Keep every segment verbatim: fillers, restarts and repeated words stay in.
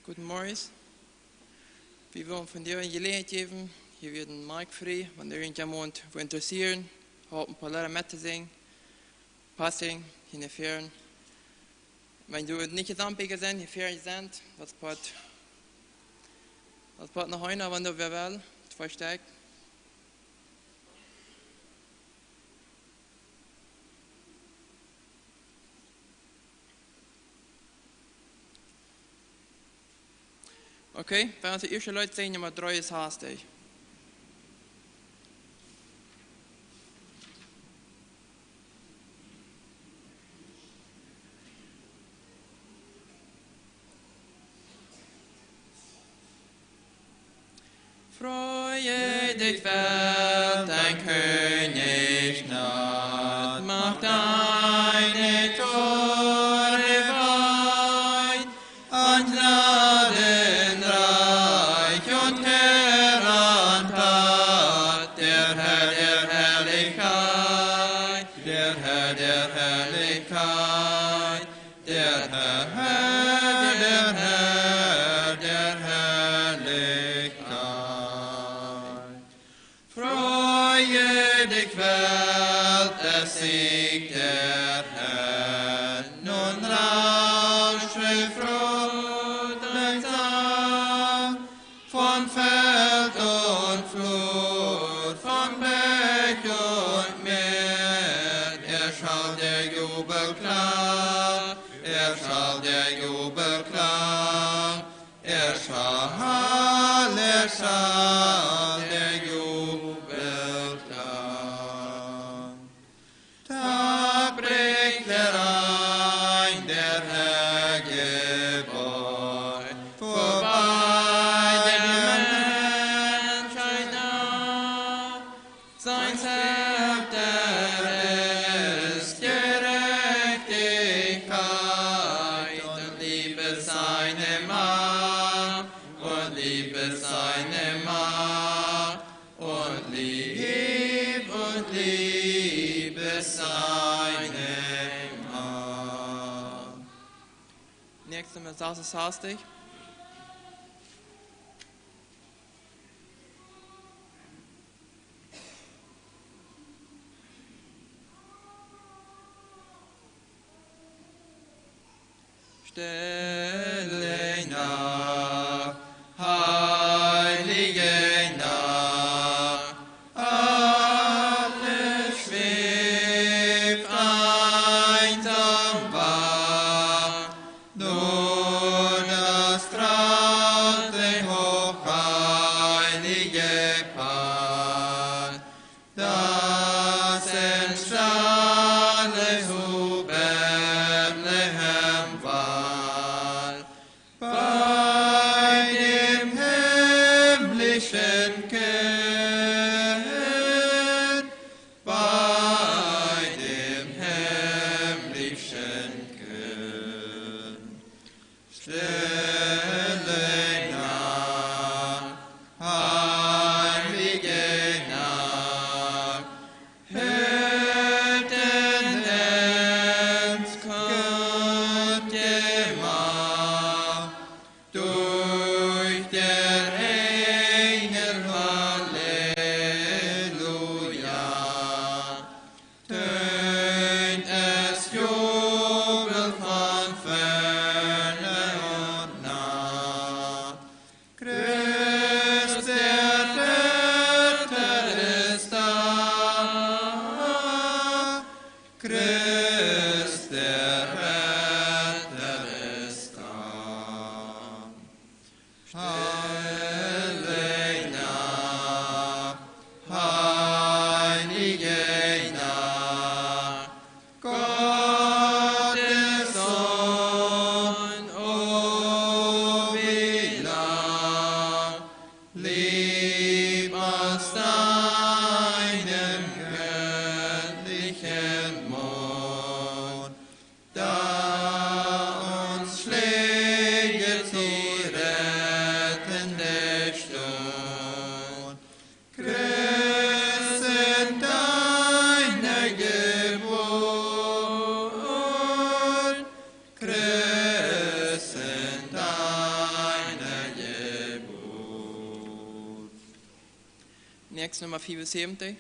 Guten Morgen. Wie wellen vondoag eene Jeläajenheit jäwen, hia wia een Mic frie, wan irjentjemaunt wudd interessieet, halpen een poa Leeda mettosinjen, passing, hia väaren. Wan du nich jesamt best, hia väaren sent, daut woat, daut woat noch eena, wan du wea well, twee Stekj. Okay, wie woaren ons ieeschte Leet sinjen, Numma dreeunsastich. Freue dich, Welt, dein König naht, mach deine Tore weit, ein Gnadenreich und Herr an Tat, der Herr der Herrlichkeit, der Herr der Herrlichkeit, der Herr, der Herr der Herrlichkeit. Freue dich, Welt, es siegt der Herr, nun rausche froh dein Sang. Von Feld und Flur, von Berg und Meer, erschallt der Jubelklang, erschallt der Jubelklang, erschallt, erschallt der Jubelklang. Da bricht herein der Herr Gebäud, vorbei der Menschheit nah. Sein Zepter ist Gerechtigkeit und Liebe seine Macht, und Liebe seine Macht. Und Lieb, und Liebe seine Macht. Näakjste met sasunsastich. Stille Nacht, heilige Nacht, alles schwebt einsam wach. Nun erstrahlt der hochheilige Pfad, das im Stalle zu Bethlehem ward. Bei dem himmlischen Kind, bei dem himmlischen Kind. Stille Nacht, heilige Nacht, Hirten, enns kund gemacht durch der Engel, Halleluja. Tönt es Jubel von ferne und nah. Christus der Retter ist da. Christus der Retter ist da. Stille Nacht, heilige Nacht, Gottes Sohn, o wie lang, lieb aus deinem göttlichen Mund, da uns Schläge zurecht Text Numma vierundsiebzig.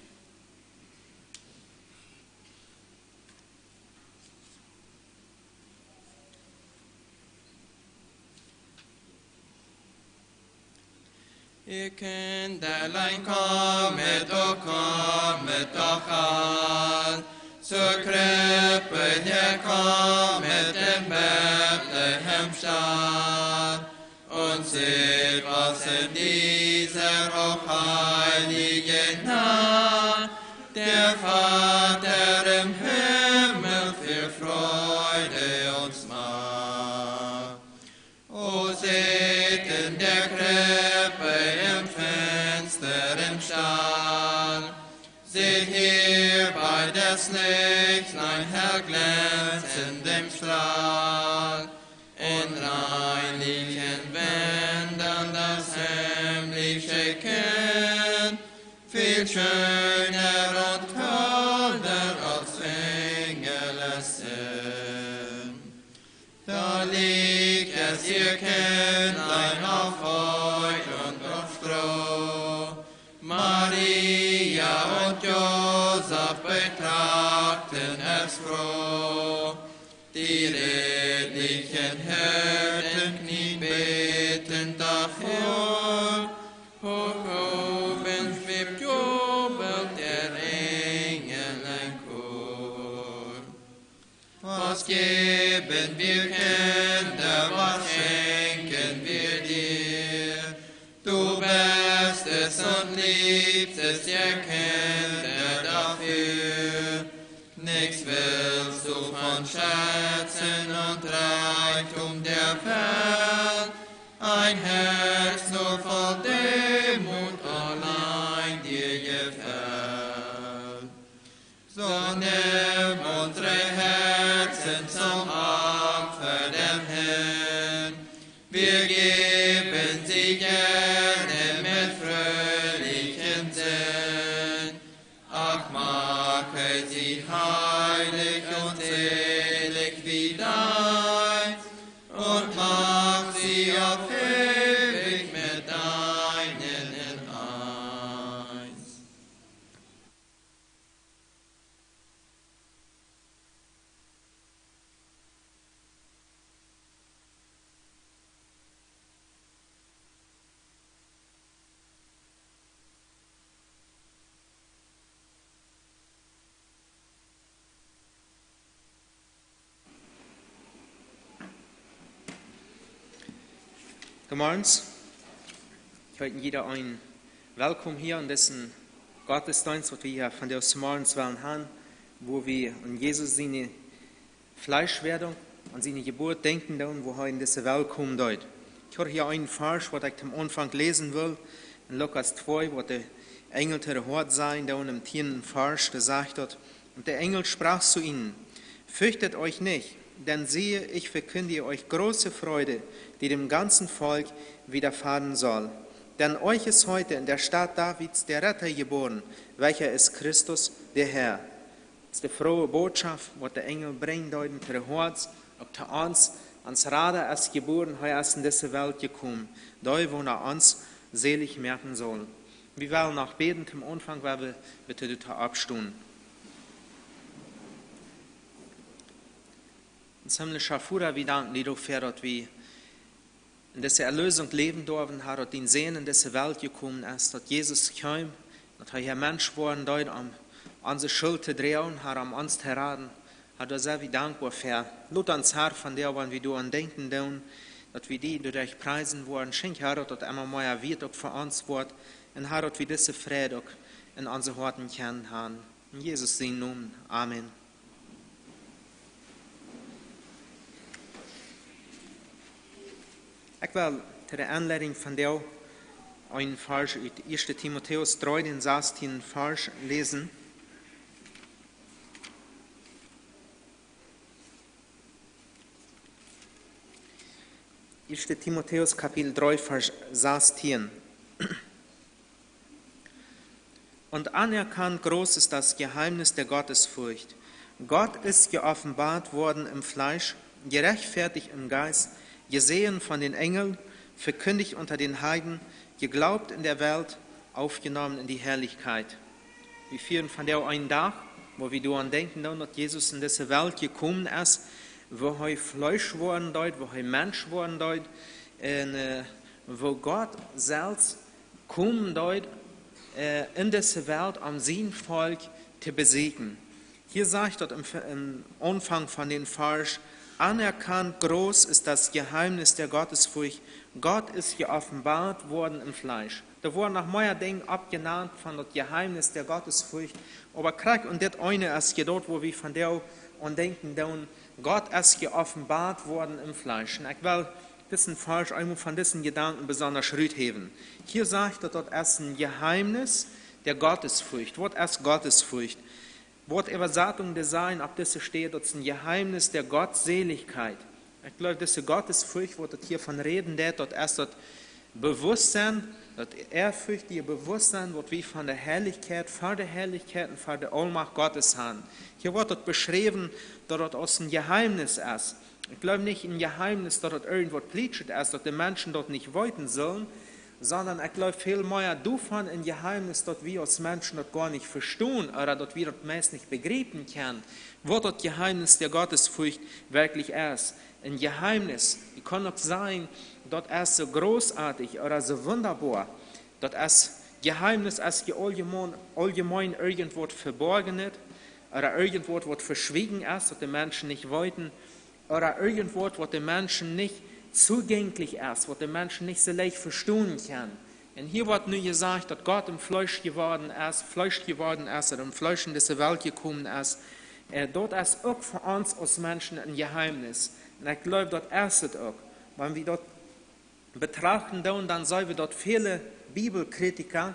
Jie Kjinja, komen doch, komen doch aul, to Kjrippche, jie komen en Betlehem Stall. Un seht, waut en dise hoochheilje Nacht de Voda em Himmel fa Freid ons moakt. O seht, en de Kjrippche em Finstren Stall, seht, hia bie daut Licht een hell glänzenda Strahl. Un reinlichen Winden daut himmlische Kjint, väl scheena un tolda aus Enjel sent. Daut licht es äa Kjint, een Aufweich un opp Stroh. Maria un Josef betrachten es froh. De rädliche Hirten kjnien bäden doavor. Hooch oben schwebt, jubelt de Enjel een Chor. Waut jäwen wie, Kjinja, waut schenkjen wie die? Du best es un liefst es, jie Kjinja, doafäa. Nuscht west du von Schätzen un Rikjdom de Welt, een Hoat soo voll Deemoot auleen die jefelt. Soo nemm onse Hoaten toom Opfa die han. Wie jäwen see jiene met fröhlichen Senn. Ach, moak see heilich un seelich wie deins, un moak see opp eewich met dienen eent. Goodemorjes. Ekj heet jieda een welkom hia aun disen Gottesdeenst, waut wie hia vondoag zemorjes wellen haben, wua wie aun Jesus siene Fleeschwerdung, aun siene Jeburt denkjen doonen, wua hee en dise Welt komen deed. Ekj hab hia een Varsch, waut ekj aum Aunfank läsen well, en Lukas twee, waut de Enjel to de Hoad säd, doa em tieenden Varsch, doa sajcht daut: Und der Engel sprach zu ihnen: Fürchtet euch nicht, denn siehe, ich verkündige euch große Freude, die dem ganzen Volk widerfahren soll. Denn euch ist heute in der Stadt Davids der Retter geboren, welcher ist Christus der Herr. Daut es de frooe Norecht, waut de Enjel brinjen deeden to de Hoads, uk to ons. Ons Rada es jebuaren, hee es en dise Welt jekomen, dee, waut ons seelich moaken saul. Wie wellen noch bäden, aum Aunfank, wua wie bäden, daut wie oppstonen. Ons himmlischa Voda, wie danken die doafäa, daut wie en dise Erlösung läwen derwen, Herr, daut dien Sän en dise Welt jekomen es, daut Jesus kjeem, daut hee hia Mensch woaren deed, om onse Schult to droagen, Herr, om ons to raden. Herr, doa sent wie dankboa fa. Lot ons, Herr, vondoag, wan wie doaraun denkjen doonen, daut wie die doaderch priesen woaren. Schenkj, Herr, daut daut emma mea wieet uk fa ons woat. Un Herr, daut wie dise Freid uk en onse Hoaten kjennen haben. En Jesus sienen Nomen. Amen. Ekj well to de Enleidunk vondoag een Varsch ut ieeschte Timotäus dree, dän sastieenden Varsch läsen. Ieeschte Timotäus, Kapitel dree, Varsch sastieen. Und anerkannt groß ist das Geheimnis der Gottesfurcht. Gott ist geoffenbart worden im Fleisch, gerechtfertigt im Geist, gesehen von den Engeln, verkündigt unter den Heiden, geglaubt in der Welt, aufjenomen en de Harlichkjeit. Wie fieren vondoag eenen Dach, wua wie doaraun denkjen doonen, daut Jesus en dise Welt jekomen es, wua hee Fleesch woaren deed, wua hee Mensch woaren deed, un äh, wua Gott selfst komen deed äh, en dise Welt, om sien Volkj to besieekjen. Hia sajcht daut em, em Aunfank von dän Varsch: „Anerkannt groß ist das Geheimnis der Gottesfurcht. Gott ist geoffenbart worden im Fleisch.“ Doa woaren noch mea Dinja oppjenant von daut Geheimnis der Gottesfurcht, oba krakjt en dit eene es je daut, wua wie vondoag aun denkjen doonen, Gott es geoffenbart worden im Fleisch. Un ekj well disen Varsch eemol von disen Jedanken besonda ruthäwen. Hia sajcht daut, daut es een Geheimnis der Gottesfurcht. Waut es Gottesfurcht? Waut Äwasatunk dee sajen opp dise Städ, daut es een Geheimnis der Gottseligkeit. Ekj jleew, dise Gottesfurcht, waut daut hia von räden deit, daut es daut Bewusstsein, daut ehrfurchtje Bewusstsein, waut wie von de Harlichkjeit, ver de Harlichkjeit un ver de Aulmacht Gottes haben. Hia woat daut beschräwen, daut daut aus een Jeheimnis es. Ekj jleew nich een Jeheimnis, daut daut irjentwaut Plietschet es, daut de Menschen daut nich weeten sellen, sonda ekj jleew väl mea doavon een Jeheimnis, daut wie aus Menschen daut goanich vestonen, ooda daut wie daut meist nich bejriepen kjennen, waut daut Jeheimnis der Gottesfurcht werkjlich es. Een Jeheimnis, ekj kaun uk sajen, daut es soo großartig ooda soo wundaboa. Daut es, Jeheimnis es je auljemeen, auljemeen irjentwaut Veborjenet, ooda irjentwaut, waut veschwiegen es, waut de Menschen nich weeten, ooda irjentwaut, waut de Menschen nich tojenkjlich es, waut de Menschen nich soo leicht vestonen kjennen. Un hia woat nu jesajcht, daut Gott em Fleesch jeworden es, Fleesch jeworden es, ooda em Fleesch en dise Welt jekomen es. Äh, daut es uk fa ons aus Menschen een Jeheimnis. Un ekj jleew, daut es et uk. Wan wie daut betrachten doonen, dan seene wie, daut väle Bibelkjritiker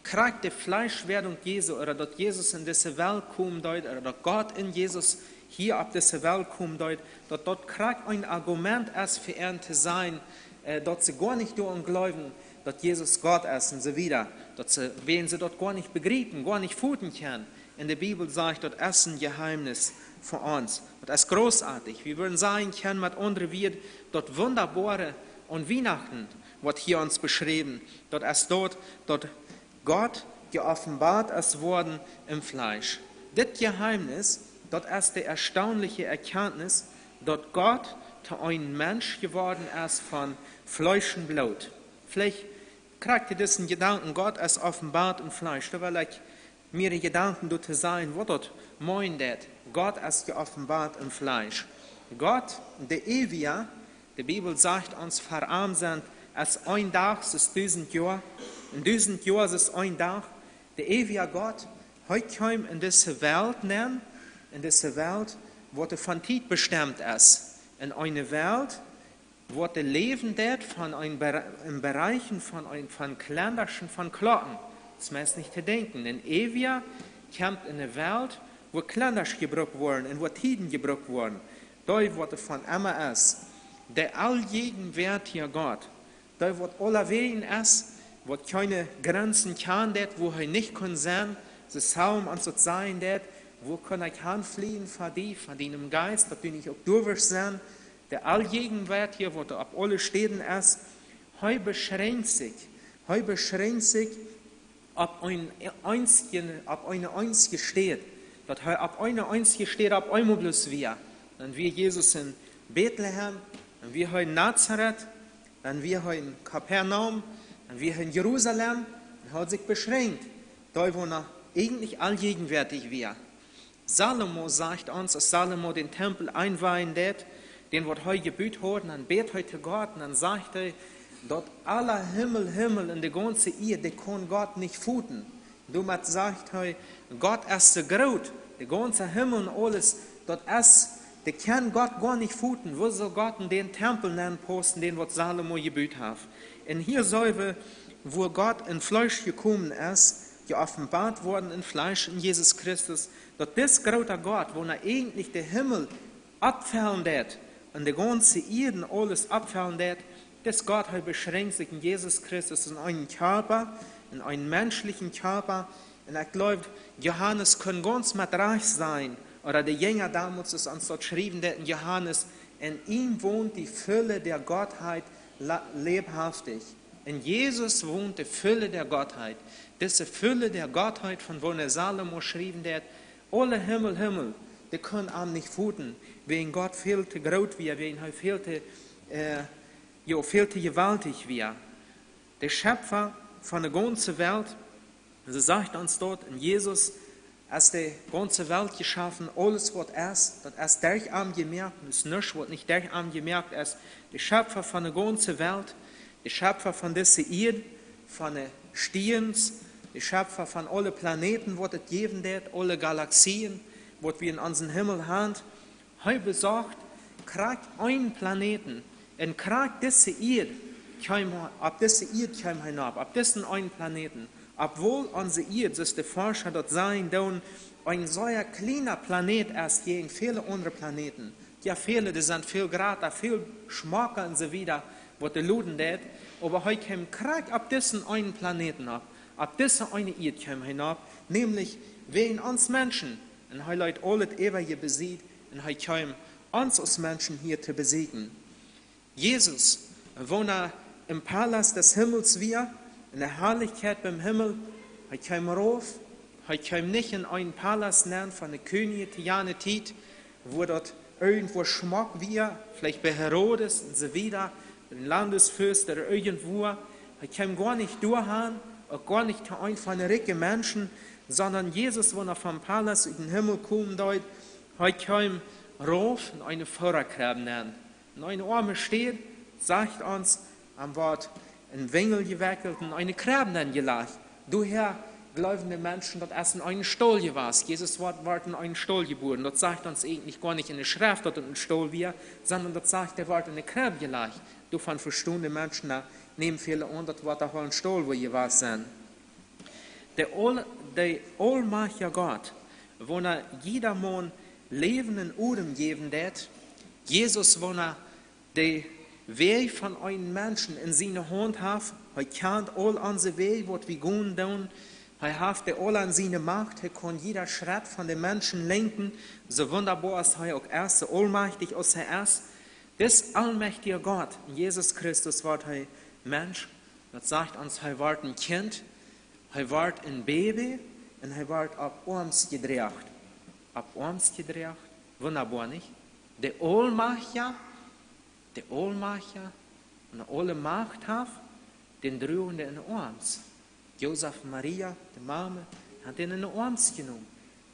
krakjt de Fleeschwerdunk Jesu, ooda daut Jesus en dise Welt komen deed, ooda daut Gott en Jesus hia opp dise Welt komen deed, daut daut krakjt een Argument es fa an to sajen, äh, daut see goanich doaraun jleewen, daut Jesus Gott es un soo wieda. Daut see, wäajen see daut goanich bejriepen, goanich foten kjennen. Un de Bibel sajcht, daut es een Jeheimnis fa ons. Daut es großartig. Wie wudden sajen kjennen met aundre Wieed, daut Wundaboare aun Wienachten, waut hia ons beschräwen, daut es daut, daut Gott jeoffenbart es worden em Fleesch. Dit Jeheimnis, daut es de erstaunliche Erkenntnis, daut Gott to een Mensch jeworden es von Fleesch un Bloot. Veleicht krakjt disen Jedanken, Gott es offenbart em Fleesch. Doa well ekj mea Jedanken doa to sajen, waut daut meent, daut Gott es jeoffenbart em Fleesch. Gott, de Eewja, de Bibel sajcht ons, ver am sent es een Dach soo aus dusent Joa, un dusent Joa soo aus een Dach. De eewja Gott, hee kjeem en dise Welt nenn, en dise Welt, waut von Tiet bestemt es. En eene Welt, waut de Läwen deit von een Bere-, en Bereichen von een, von Klendaschen, von Klocken. Daut es meist nich to denkjen. Een Eewja kjemt en eene Welt, wua Klendasch jebrukt woaren un wua Tieden jebrukt woaren. Dee, waut von emma es. De auljegenwärtja Gott. Dee, waut aulawäajen es, waut kjeene Grenzen kjant, wua hee nich kunn sennen, soo aus Psalm ons daut sajen deit, wua kaun ekj hanflieen ver die, ver dienen Jeist, daut du nich uk doa woascht sennen. De auljegenwärtja, waut opp aule Städen es, hee beschränkjt sikj, hee beschränkjt sikj opp een eensje, opp eene eensje Städ, daut hee opp eene eensje Städ opp eemol bloos wia. Dan wia Jesus en Betlehem, dan wia hee en Nazareth, dan wia hee en Kapernaum, dan wia hee en Jerusalem, un hee haud sikj beschränkjt, doa wua hee eejentlich auljegenwärtich wia. Salomo sajcht ons, aus Salomo dän Tempel enweihen deed, dän waut hee jebut haud, dan bäd hee to Gott, un dan sajcht hee, daut aule Himmel, Himmel un de gaunze Ieed, dee kaun Gott nich foten. Doamet sajcht hee, Gott es soo groot, de gaunze Himmel un aules, daut es, dee kaun Gott goanich foten. Woo saul Gott en dän Tempel nenn paussen, dän waut Salomo jebut haft? Un hia seene wie, wua Gott en Fleesch jekomen es, jeoffenbart worden en Fleesch en Jesus Christus, daut dis groota Gott, wua eejentlich de Himmel oppfaulen deed, un de gaunze Ieed un aules oppfaulen deed, dis Gott, hee beschränkjt sikj en Jesus Christus en eenen Kjarpa, en eenen menschlichen Kjarpa. Un ekj jleew, Johanes kunn gaunz met Rajcht sajen, ooda de Jinja donmols, aus ons daut schriewen deeden, Johanes: „In ihm wohnt die Fülle der Gottheit la-, leibhaftig.“ In Jesus wont de Fülle der Gottheit. Dise Fülle der Gottheit, von woone Salomo schriewen deed: Aule Himmel, Himmel, dee kunnen am nich foten, wiels Gott väl to groot wia, wiels hee väl to, äh, jo, väl to jewaltich wia. De Schöpfa von de gaunze Welt, soo sajcht ons daut, en Jesus es de gaunze Welt jeschafen, aules waut es, daut es derch am jemoakt, es nuscht waut nich derch am jemoakt es. De Schöpfa von de gaunze Welt, de Schöpfa von dise Ieed, von de Stierns, de Schöpfa von aule Planeten waut et jäwen deit, aule Galaxien waut wie en onsen Himmel han. Hee besocht krakjt eenen Planeten. Un krakjt dise Ieed kjeem, opp dise Ieed kjeem hee nopp, opp disen eenen Planeten. Obwohl onse Ieed, soo aus de Forscha daut sajen doonen, een sea kjliena Planet es jäajen väle aundre Planeten. Jo, väle, dee sent väl jrata, väl schmocka un soo wieda, waut dee loten deit. Oba hee kjeem krakjt opp disen eenen Planeten nopp, opp dise eene Ieed kjeem hee nopp, nämlich wäajen ons Menschen. Un hee leet aulet äwaje besied un hee kjeem ons aus Menschen hia to besieekjen. Jesus, woona em Palaust des Himmels wia, en de Harlichkjeit biem Himmel, hee kjeem rauf, hee kjeem nich en eenen Palaust nenn von de Kjennich to jane Tiet, wua daut irjentwua schmock wia, veleicht bie Herodes un soo wieda, een Landesfürst ooda irjentwua. Hee kjeem goanich doahan, uk goanich to eent von de rikje Menschen, sonda Jesus, woona vom Palaust ut dän Himmel komen deed, hee kjeem rauf en eene Fodakrebb nenn. En eene oame Städ, sajcht ons, am wort en Winjel jewekjelt un en eene Krebb nenn jelajcht. Doahäa jleewen de Menschen, daut es en eenen Staul jewast. Jesus wort, wort en eenen Staul jebuaren. Daut sajcht ons eejentlich goanich en de Schreft, daut et en Staul wia, sonda daut sajcht, hee wort en eene Krebb jelajcht. Doavon vestonen de Menschen, daut nämen väle aun, daut wort doch woll en Staul, wua hee wia sennen. De aul-, de aulmajchtja Gott, woona jieda Maun Läwen un Odem jäwen deit, Jesus, woona de Wäaj von eenen Menschen en siene Haunt haft, hee kjant aul onse Wäaj, waut wie gonen doonen, hee haft dee aul aun siene Macht, hee kaun jieda Schrett von de Menschen lenkjen, soo wundaboa aus hee uk es, soo aulmajchtich aus hee es. Dis aulmajchtja Gott, en Jesus Christus wort hee Mensch, daut sajcht ons, hee wort en Kjint, hee wort en Baby un hee wort opp Oarms jedroagen. Opp Oarms jedroagen, wundaboa, nich? De Aulmajchtja, de Aulmajchtja, un aule Macht haft, dän droagen dee en de Oarms. Josef un Maria, de Mame, haft dän en de Oarms jenomen.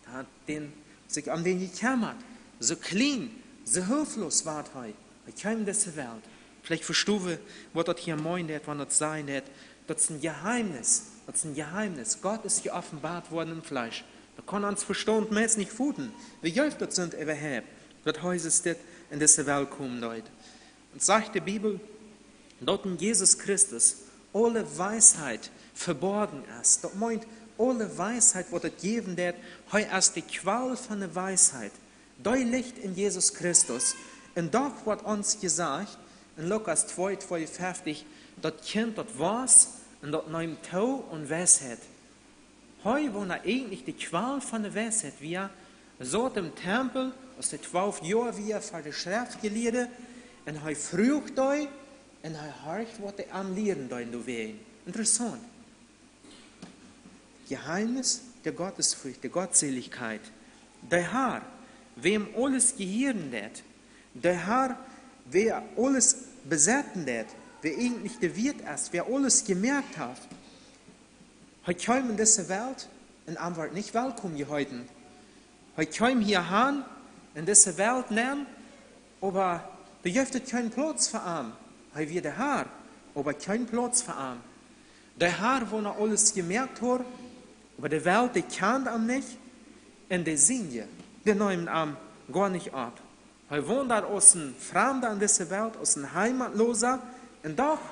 Haft dän, sikj om dän jekjemmat. Soo kjlien, soo hoplos wort hee. Hee kjeem en dise Welt. Veleicht vestonen wie, waut daut hia meent, wan daut sajcht, daut es en Jeheemnis. Daut es en Jeheemnis. Gott es jeopenboat worden em Fleesch. Daut kaun ons Vestaunt meist nich foten. Woo jeft daut, sent äwahaupt, daut Jesus dit en dise Welt komen deed? Un sajcht de Bibel, daut en Jesus Christus aule Weisheit veborjen es. Daut meent, aule Weisheit, waut et jäwen deit, hee es de Kjwal von de Weisheit. Dee licht en Jesus Christus. Un doch woat ons jesajcht, en Lukas twee, tweeunfeftich, daut Kjint, daut wos, un daut neem too aun Weisheit. Hee, woona eejentlich de Kjwal von de Weisheit wia, saut em Tempel, aus hee twalf Joa wia, ver de Schreftjelieede, un hee fruach dee, un hee horcht, waut dee am lieren deeden doawäajen. Interessaunt. Jeheemnis de Gottesfurcht, de Gottselichkjeit. De Har, wäm aules jehieren deit, de Har, wäa aules besetten deit, wäa eejentlich de Wieet es, wäa aules jemoakt haft, hee kjeem en dise Welt un am wort nich wellkom jeheeten. Hee kjeem hia han en dise Welt nenn, oba doa jeef et kjeen Plauz fa am. Hee wia de Har, oba kjeen Plauz fa am. De Har, woona aules jemoakt haud, oba de Welt, dee kjand am nich, un de Sienje, dee neemen am goanich opp. Hee wond aus en Framda en dise Welt, aus en Heimatlosa, un doch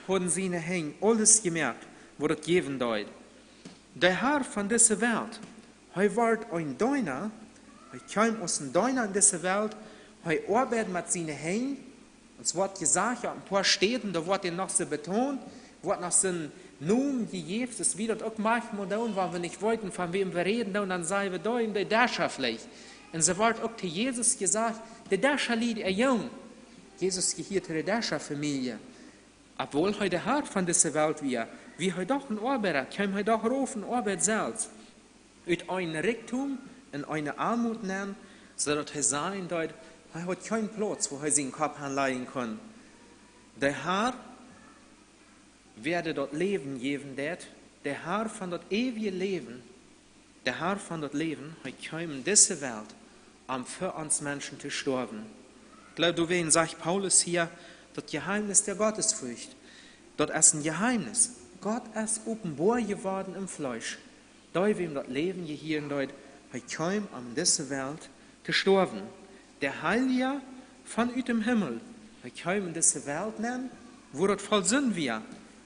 hauden siene Henj aules jemoakt, waut et jäwen deed. De Har von dise Welt, hee wort een Deena, hee kjeem aus en Deena en dise Welt, hee oabeid met siene Henj, ons woat jesajcht, jo, en poa Städen, doa woat hee noch soo betont, woat noch soon Nomen jejäft, daut wie daut uk maunchmol doonen, wan wie nich weeten, von wäm wie räden doonen, dan sajen wie, dee, de Descha veleicht. Un soo woat uk to Jesus jesajcht, de Descha-Lied äa Jung. Jesus jehieet to de Descha-Famielje. Obwohl hee de Herr von dise Welt wia, wia hee doch een Oabeida, kjeem hee doch rauf un oabeid selfst. Ut een Rikjdom un eene Oamoot nenn, soo daut hee sajen deed, hee haud kjeen Plauz, wua hee sienen Kopp han lajen kunn. De Herr, wäa daut Läwen jäwen deed, de Herr von daut eewje Läwen, de Herr von daut Läwen, hee kjeem en dise Welt, om fa ons Menschen to stoawen. Ekj jleew, doawäajen sajcht Paulus hia, daut Jeheimnis de Gottesfurcht, daut es een Jeheimnis. Gott es openboa jeworden em Fleesch. Dee, wäm daut Läwen jehieren deed, hee kjeem om dise Welt to stoawen. De Heilja von ut dem Himmel, hee kjeem en dise Welt nenn, wua daut voll Sind wia.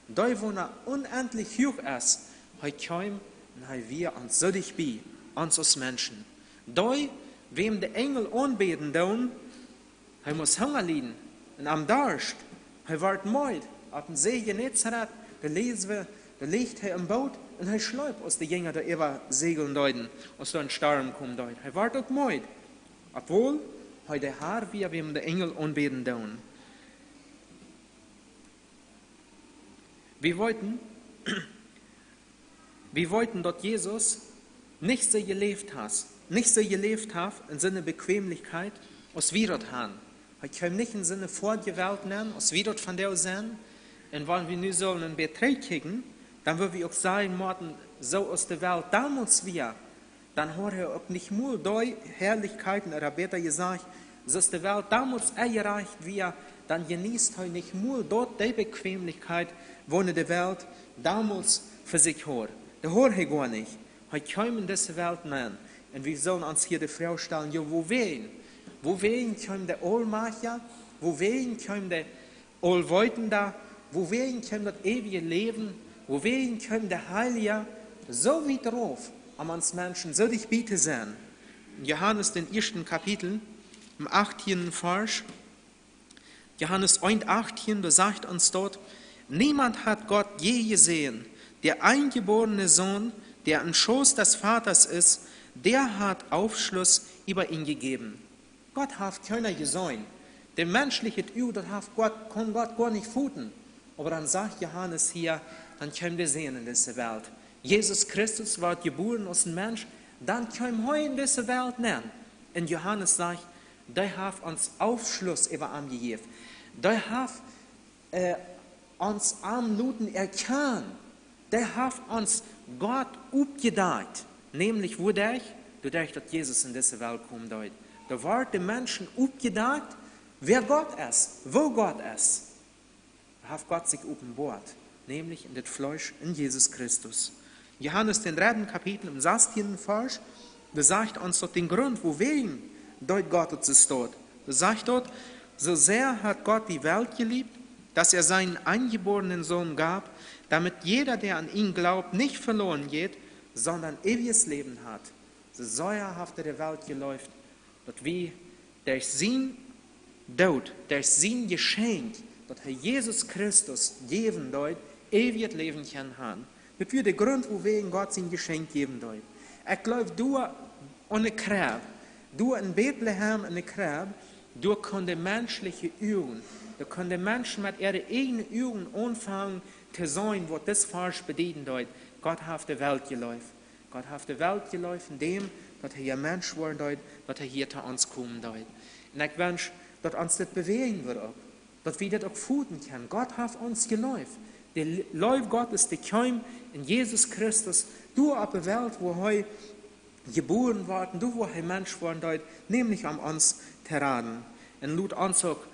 Dee, waut unendlich huach es, hee kjeem un hee wia ons soo dicht bie, ons aus Menschen. Dee, wäm de Enjel aunbäden doonen, hee must Hunga lieden un am Darscht. Hee wort meed. Opp dän See Genezareth, doa läsen wie, doa lach hee em Boot un hee schleep, aus de Jinja doa äwa säajeln deeden, aus doa een Storm komen deed. Hee wort uk meed, obwohl hee de Herr wia, wäm de Enjel aunbäden doonen. Wie weeten, wie weeten, daut Jesus nich soo jeläft haft, nich soo jeläft haft en siene Bequemlichkjeit, aus wie daut han. Hee kjeem nich en siene Foadjewalt nenn, aus wie daut vondoag sent. Un wan wie nu sellen een bät trigjkjikjen, dan wudden wie uk sajen motten, soo aus de Welt donmols wia, dan haud hee uk nich mol dee Harlichkjeit, ooda bäta jesajcht, soo aus de Welt donmols erreicht wia, dan jeneet hee nich mol daut dee Bequemlichkjeit, waut de Welt donmols fa sikj haud. Dee haud hee goanich. Hee kjeem en dise Welt nenn. Un wie sellen ons hia de Froag stalen, jo, wuawäajen? Wuawäajen kjeem de Aulmajchtja? Wuawäajen kjeem de Aulweetenda? Wuawäajen kjeem daut eewje Läwen? Wuawäajen kjeem de Heilja soo wiet rauf, om ons Menschen soo dicht bie to sennen? En Johanes, dän ieeschten Kapitel, em achttieenden Varsch, Johanes eent achttien, doa sajcht ons daut: „Niemand hat Gott je gesehen. Der eingeborene Sohn, der im Schoß des Vaters ist, der hat Aufschluss über ihn gegeben.“ Gott haft kjeena jeseenen. De menschelje Uag, daut haft Gott, kunn Gott goanich foten. Oba dan sajcht Johanes hia, dan kjeem de Sän en dise Welt. Jesus Christus wort jebuaren aus een Mensch, dan kjeem hee en dise Welt nenn. Un Johanes sajcht, dee haft ons Aufschluss äwa am jejäft. Dee haft, äh, ons am loten erkjanen. Dee haft ons Gott oppjedakjt. Nämlich wuaderch? Doaderch, daut Jesus en dise Welt komen deed. Doa wort de Menschen oppjedakjt, wäa Gott es, woo Gott es. Doa haft Gott sikj openboat, nämlich en daut Fleesch, en Jesus Christus. Johanes, dän dredden Kapitel, em sastieenden Varsch, doa sajcht ons daut dän Grunt, wuawäajen deed Gott daut soo staut. Doa sajcht daut: „So sehr hat Gott die Welt geliebt, dass er seinen eingeborenen Sohn gab, damit jeder, der an ihn glaubt, nicht verloren geht, sondern ewiges Leben hat.“ Soo sea haft hee de Welt jeleeft, daut wie derch sienen Doot, derch sien Jeschenkj, daut hee Jesus Christus jäwen deed, eewjet Läwen kjennen han. Daut wia de Grunt, wuawäajen Gott sien Jeschenkj jäwen deed. Ekj jleew, doa aune Kjrebb, doa en Betlehem enne Kjrebb, doa kunnen de menschelje Uagen, doa kunnen de Menschen met äare ieejne Uagen aunfangen to seenen, waut dis Varsch bedieden deed. Gott haft de Welt jeleeft. Gott haft de Welt jeleeft, en däm daut hee een Mensch woaren deed, daut hee hia to ons komen deed. Un ekj wensch, daut ons dit bewäajen wudd uk, daut wie dit uk foten kjennen. Gott haft ons jeleeft. De Leew Gottes, dee kjeem en Jesus Christus, doa opp de Welt, wua hee jebuaren wort, un doa, wua hee Mensch woaren deed, nämlich om ons to raden. Un lot ons uk,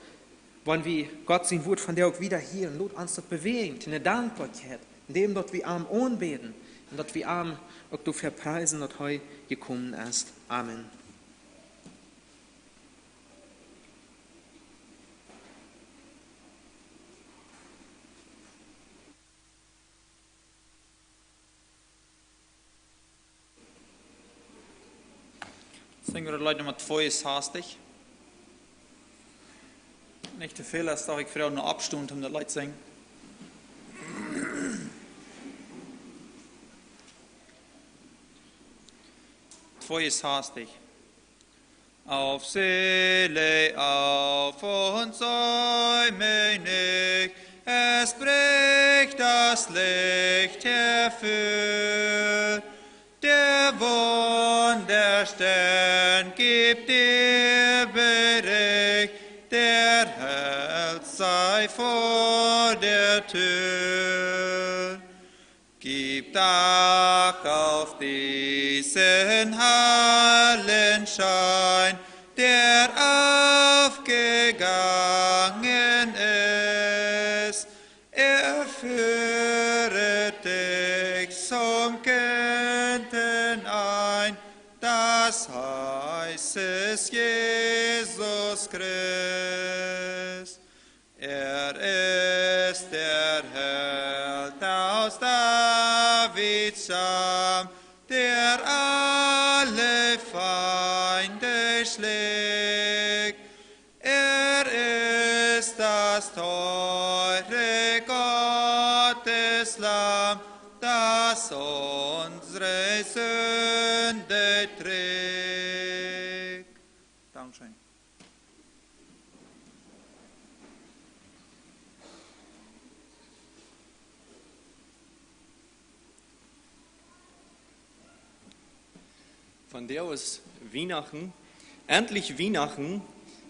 wan wie Gott sien Wuat vondoag uk wieda hieren, lot ons daut bewäajen to eene Dankboakjeit, en däm daut wie am aunbäden un daut wie am uk doafäa priesen, daut hee jekomen es. Amen. Sinjen wie daut Leet Numma tweeunzwanzig. Nich too väl, aus daut ekj froag no oppstonen om daut Leet sinjen. Tweeunzwanzig. Auf, Seele, auf und säume nicht, Es bricht das Licht hervor, der Wunderstern gibt dir Bericht, der Held sei vor der Tür. Gib Acht auf diesen hellen Schein, der aufgegangen ist. Er führet dich zum Guten ein, das heißt es Jesus Christ. Er ist der Held aus Davids Stamm, der alle Feinde schlägt. Er ist das teure Gotteslamm, das unsere Sünde trägt. Dankeschön. Vondoag es Wienachten. Endlich Wienachten.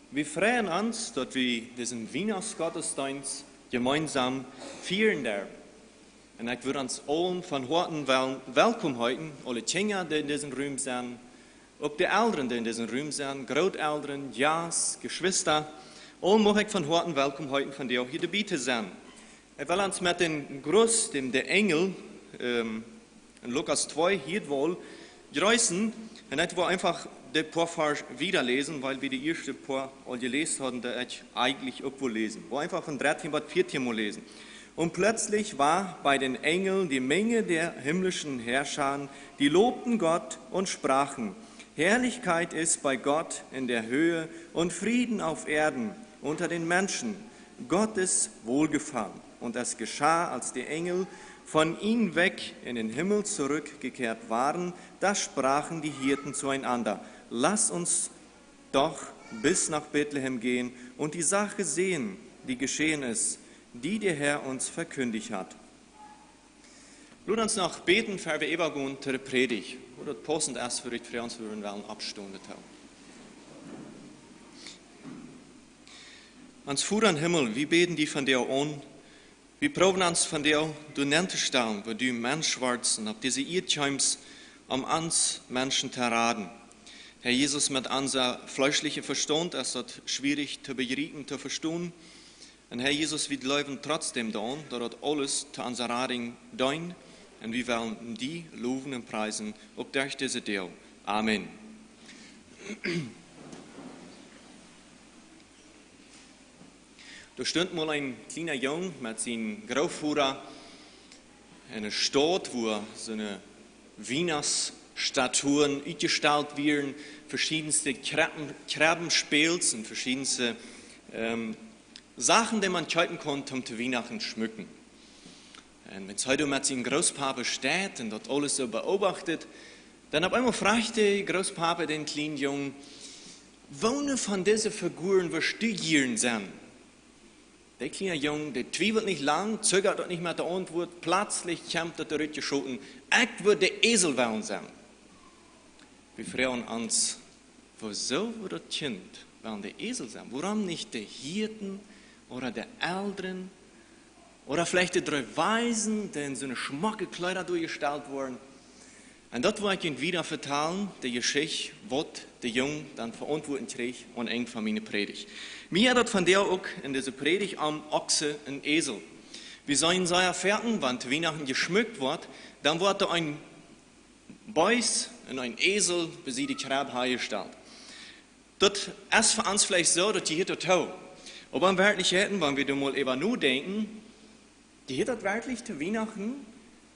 Wie freien ons, daut wie disen Wienachtsgottesdeenst jemeensam fieren derwen. Un ekj wudd ons aulen von Hoaten wel-, welkom heeten, aule Kjinja, dee en disen Rum sent, uk de Elren, dee en disen Rum sent, Grootelren, Jast, Jeschwista. Aulen mucht ekj von Hoaten welkom heeten, vondoag hia doabie to sennen. Ekj well ons met dän Gruss, dän de Enjel, ähm, en Lukas twee hia woll jreessen. Un ekj well eefach de poa Varsch wieda läsen, wiels wie de ieeschte poa aul jeläst hauden, dee ekj eejentlich uk well läsen. Ekj well eefach von dartieen bat vieetieen mol läsen. Und plötzlich war bei den Engeln die Menge der himmlischen Herrscher, die lobten Gott und sprachen: Herrlichkeit ist bei Gott in der Höhe und Frieden auf Erden unter den Menschen. Gottes Wohlgefallen. Und es geschah, als die Engel von ihnen weg in den Himmel zurückgekehrt waren, da sprachen die Hirten zueinander: Lasst uns doch bis nach Bethlehem gehen und die Sache sehen, die geschehen ist, die der Herr uns verkündigt hat. Lot ons noch bäden, ea wie äwagonen to de Prädicht, woo daut paussent es fa de Prädicht, woo wie wellen oppstonen. Ons Voda em Himmel, wie bäden die vondoag aun, wie proowen ons vondoag doa nenntostalen, woo du Mensch wordst un opp dise Ieed kjeemst, om ons Menschen to raden. Herr Jesus, met onsen fleeschlichen Vestaunt es daut schwierich to bejriepen, to vestonen. Un Herr Jesus, wie jleewen trotzdäm dan, daut daut aules to onse Radunk deent. Un wie wellen die lowen un priesen, uk derch dise Doag. Amen. Doa stunt mol een kjliena Jung met sienen Grootvoda en eene Staut, wua soone Wienachtsstatuen utjestalt wieren, veschiedenste Kjrebben-, Kjrebbenspäls un veschiedenste, ähm, Sachen, dee maun kjeepen kunn, om to Wienachten schmücken. Un wan hee doa met sienen Grootpapa steit un daut aules soo beobachtet, dan opp eemol fruach de Grootpapa dän kjlienen Jung: Woone von dise Figuren wurscht du jieren sennen? De kjliena Jung, dee twiewelt nich lang, zögat uk nich met de Auntwuat, pletslich kjemt daut rutjeschoten: Ekj wudd de Esel wellen sennen. Wie froagen ons, wuarom wudd daut Kjint wellen de Esel sennen? Wuarom nich de Hirten ooda de Elren? Ooda veleicht de dree Weisen, dee en soone schmocke Kjleeda doajestalt worden. Un daut well ekj junt wieda vetalen, de Jeschicht, waut de Jung dan fa Auntwuaten kjrieech aum Enj von miene Prädicht. Mie jeit daut vondoag uk en dise Prädicht om Oksen un Esel. Wie sellen sea foaken, wan to Wienachten jeschmückt woat, dan woat doa een Beest un een Esel bie de Kjrebb hanjestalt. Daut es fa ons veleicht soo, daut jehieet doatoo. Oba en Werkjlichkjeit, wan wie doa mol äwa nodenkjen, jehieet daut werkjlich to Wienachten?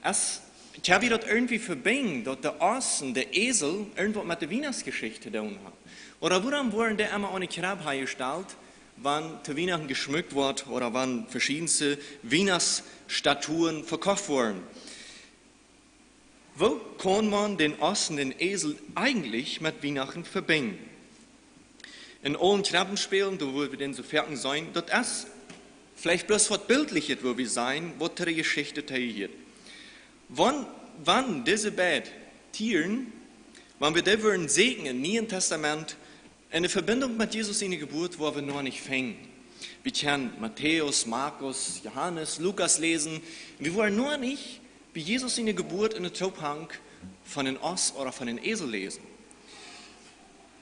Es, kjenn wie daut irjentwie vebinjen, daut de Oss un de Esel irjentwaut met de Wienachtsjeschicht to doonen haben? Ooda wuarom woaren dee emma aun de Kjrebb hanjestalt, wan to Wienachten jeschmückt woat ooda wan veschiedenste Wienachtsstatuen vekoft woaren? Woo kaun maun dän Oss un dän Esel eejentlich met Wienachten vebinjen? En aulen Kjrebbenspäln, doa wua wie dän soo foaken seenen, daut es Veleicht bloos waut Bildlichet, woo wie seenen, waut to de Jeschicht hieet. Wan, wan dise beid Tieren, wan wie dee wudden säkjen em Nieen Testament, enne Vebinjunk met Jesus siene Jeburt, woa wie noch nich finjen. Wie kjennen Matäus, Markus, Johanes, Lukas läsen, wie woaren noch nich bie Jesus siene Jeburt en Tosamenhank von een Oss ooda von een Esel läsen.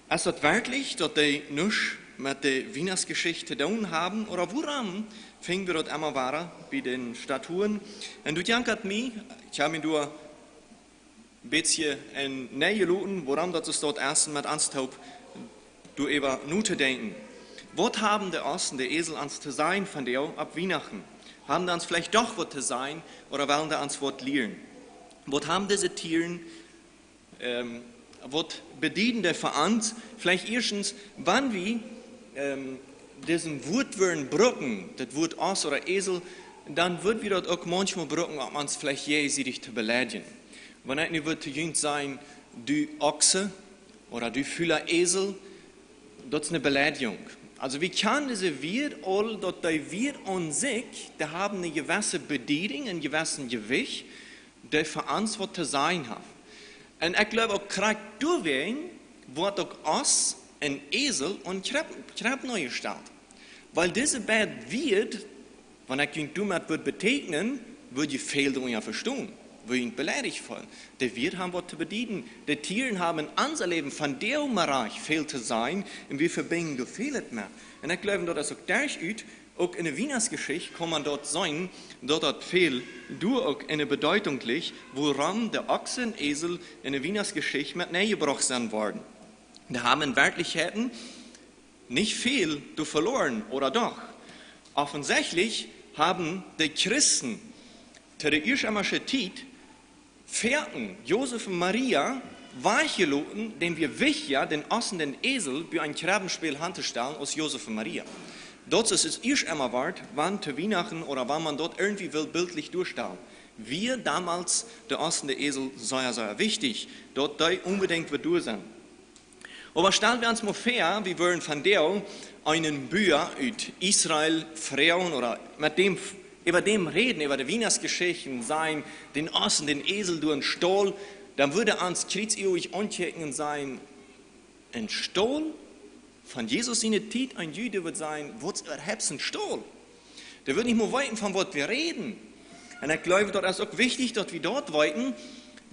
Es daut werkjlich, daut dee nuscht met de Wienachtsjeschicht to doonen haben, ooda wuarom finj wie daut emma wada bie de Statuen? Un doa jankat mie, ekj hab mie doa een bät en Neijeloten, wuarom daut soo daut ieeschte met ons toop doaräwa notodenkjen. Waut haben de Oss un de Esel ons to sajen vondoag opp Wienachten? Haben dee ons veleicht doch waut to sajen, ooda wellen dee ons waut lieren? Waut haben dise Tieren, ähm, waut bedieden dee fa ons? Veleicht ieeschtens, wan wie, ähm, disen Wuat wudden brucken, daut Wuat Oss ooda Esel, dan wudd wie daut uk maunchmol brucken, om ons veleicht jäajensiedich to beleidjen. Wan ekj nu wudd to junt sajen, du Ochse, ooda du fula Esel, daut es eene Beleidjunk. Also wie kjanen dise Wieed aul, daut dee Wieed aun sikj, dee haben eene jewesse Bediedunk, een jewessen Jewicht, dee fa ons waut to sajen haft. Un ekj jleew uk krakjt doawäajen woat uk Oss un Esel aun Kjrep-, Kjrep nohjestalt. Wiels dise beid Wieed, wan ekj junt doamet wudd betäkjnen, wudd jie väl doaräwa vestonen, wudd jie junt beleidicht feelen. Dee Wieed haben waut to bedieden. Dee Tieren haben en ons Läwen vondoag noch väl to sajen un wie vebinjen doa väl met. Un ekj jleew, daut es uk derchut, uk enne Wienachtsjeschicht kaun maun daut seenen, daut daut väl doa uk eene Bedeutunk licht, wuarom de Ochs un Esel enne Wienachtsjeschicht met nenjebrocht sent worden. Dee haben en Werkjlichkjeit nich väl doa veloaren, ooda doch? Offensichtlich haben de Christen to de ieescht emma Tiet foaken Josef un Maria wajchjeloten, dän wia wichtja, dän Oss un dän Esel bie een Kjreppenspel auntostalen aus Josef un Maria. Daut es daut ieescht emma wort, wan to Wienachten ooda wan maun daut irjentwoo well bildlich doastalen, wia donmols de Oss un de Esel sea, sea wichtich, daut dee onbedinjt wudd doa sennen. Oba stal wie ons mol väa, wie wudden vondoag eenen Bua ut Israel froagen ooda met däm, äwa däm räden, äwa de Wienachtsjeschicht, sajen, dän Oss un dän Esel doa em Staul, dan wudd hee ons kjrietsoajich aunkjikjen un sajen, een Staul? Von Jesus siene Tiet, een Jude wudd sajen, waut es äwahaupt een Staul? Dee wudd nich mol weeten, von waut wie räden. Un ekj jleew, daut es uk wichtich, daut wie daut weeten,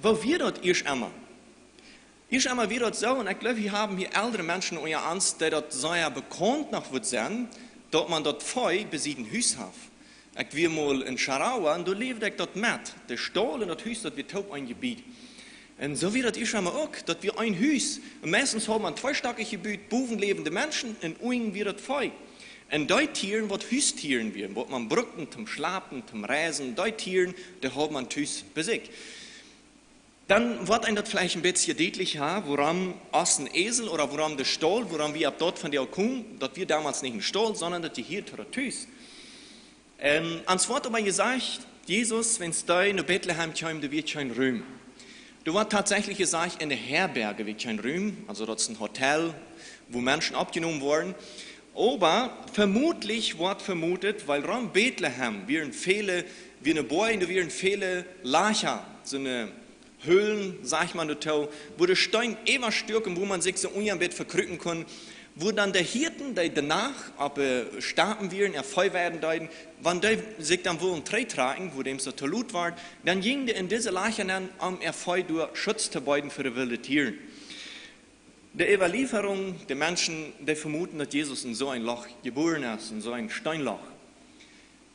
woo wia daut ieescht emma. Ieescht emma wia daut soo, un ekj jleew, wie haben hia eldre Menschen unja ons, dee daut sea bekaunt noch wudd sennen, daut maun daut Vee bie sikj em Hus haft. Ekj wia mol en Charagua, un doa läwd ekj daut met. De Staul un daut Hus, daut wia toop een Jebied. Un soo wia daut ieescht emma uk, daut wia een Hus. Un meistens haud maun tweestockich jebut, bowen läwden de Menschen un unjen wia daut Vee. Un dee Tieren, waut Hustieren wieren, waut maun brukt toom schlapen, toom reisen, dee Tieren, dee haud maun tus bie sikj. Dan woat eenem daut veleicht een bät dietlich, ha, wuarom Oss un Esel ooda wuarom de Staul, wuarom wie opp daut vondoag komen, daut wia donmols nich een Staul, sonda daut wia hia to daut Hus. Un ons woat oba jesajcht, Jesus, wan hee no Betlehem kjeem, doa wia kjeen Rum. Doa woat tatsächlich jesajcht, enne Herberg wia kjeen Rum, also daut es een Hotel, wua Menschen oppjenomen woaren. Oba vemutlich woat vemoot, wiels rom Betlehem wieren väle, wia een Boajch, doa wieren väle Lajcha, soone Höhlen, sajcht maun doatoo, wua de Steen äwastuak un wua maun sikj soo unja een bät vekrupen kunn, wua dan de Hieed, dee de Nacht opp, äh, Stappen wieren, äa Vee weiden deeden, wan dee sikj dan wullen trigjtrakjen, wua däm soo to lot wort, dan jinjen dee en dise Lajcha nenn, om äa Vee doa Schutz to beeden fa de wille Tieren. De Äwalieferunk, de Menschen, dee vemoden, daut Jesus en soo een Loch jebuaren es, en soo een Steenloch.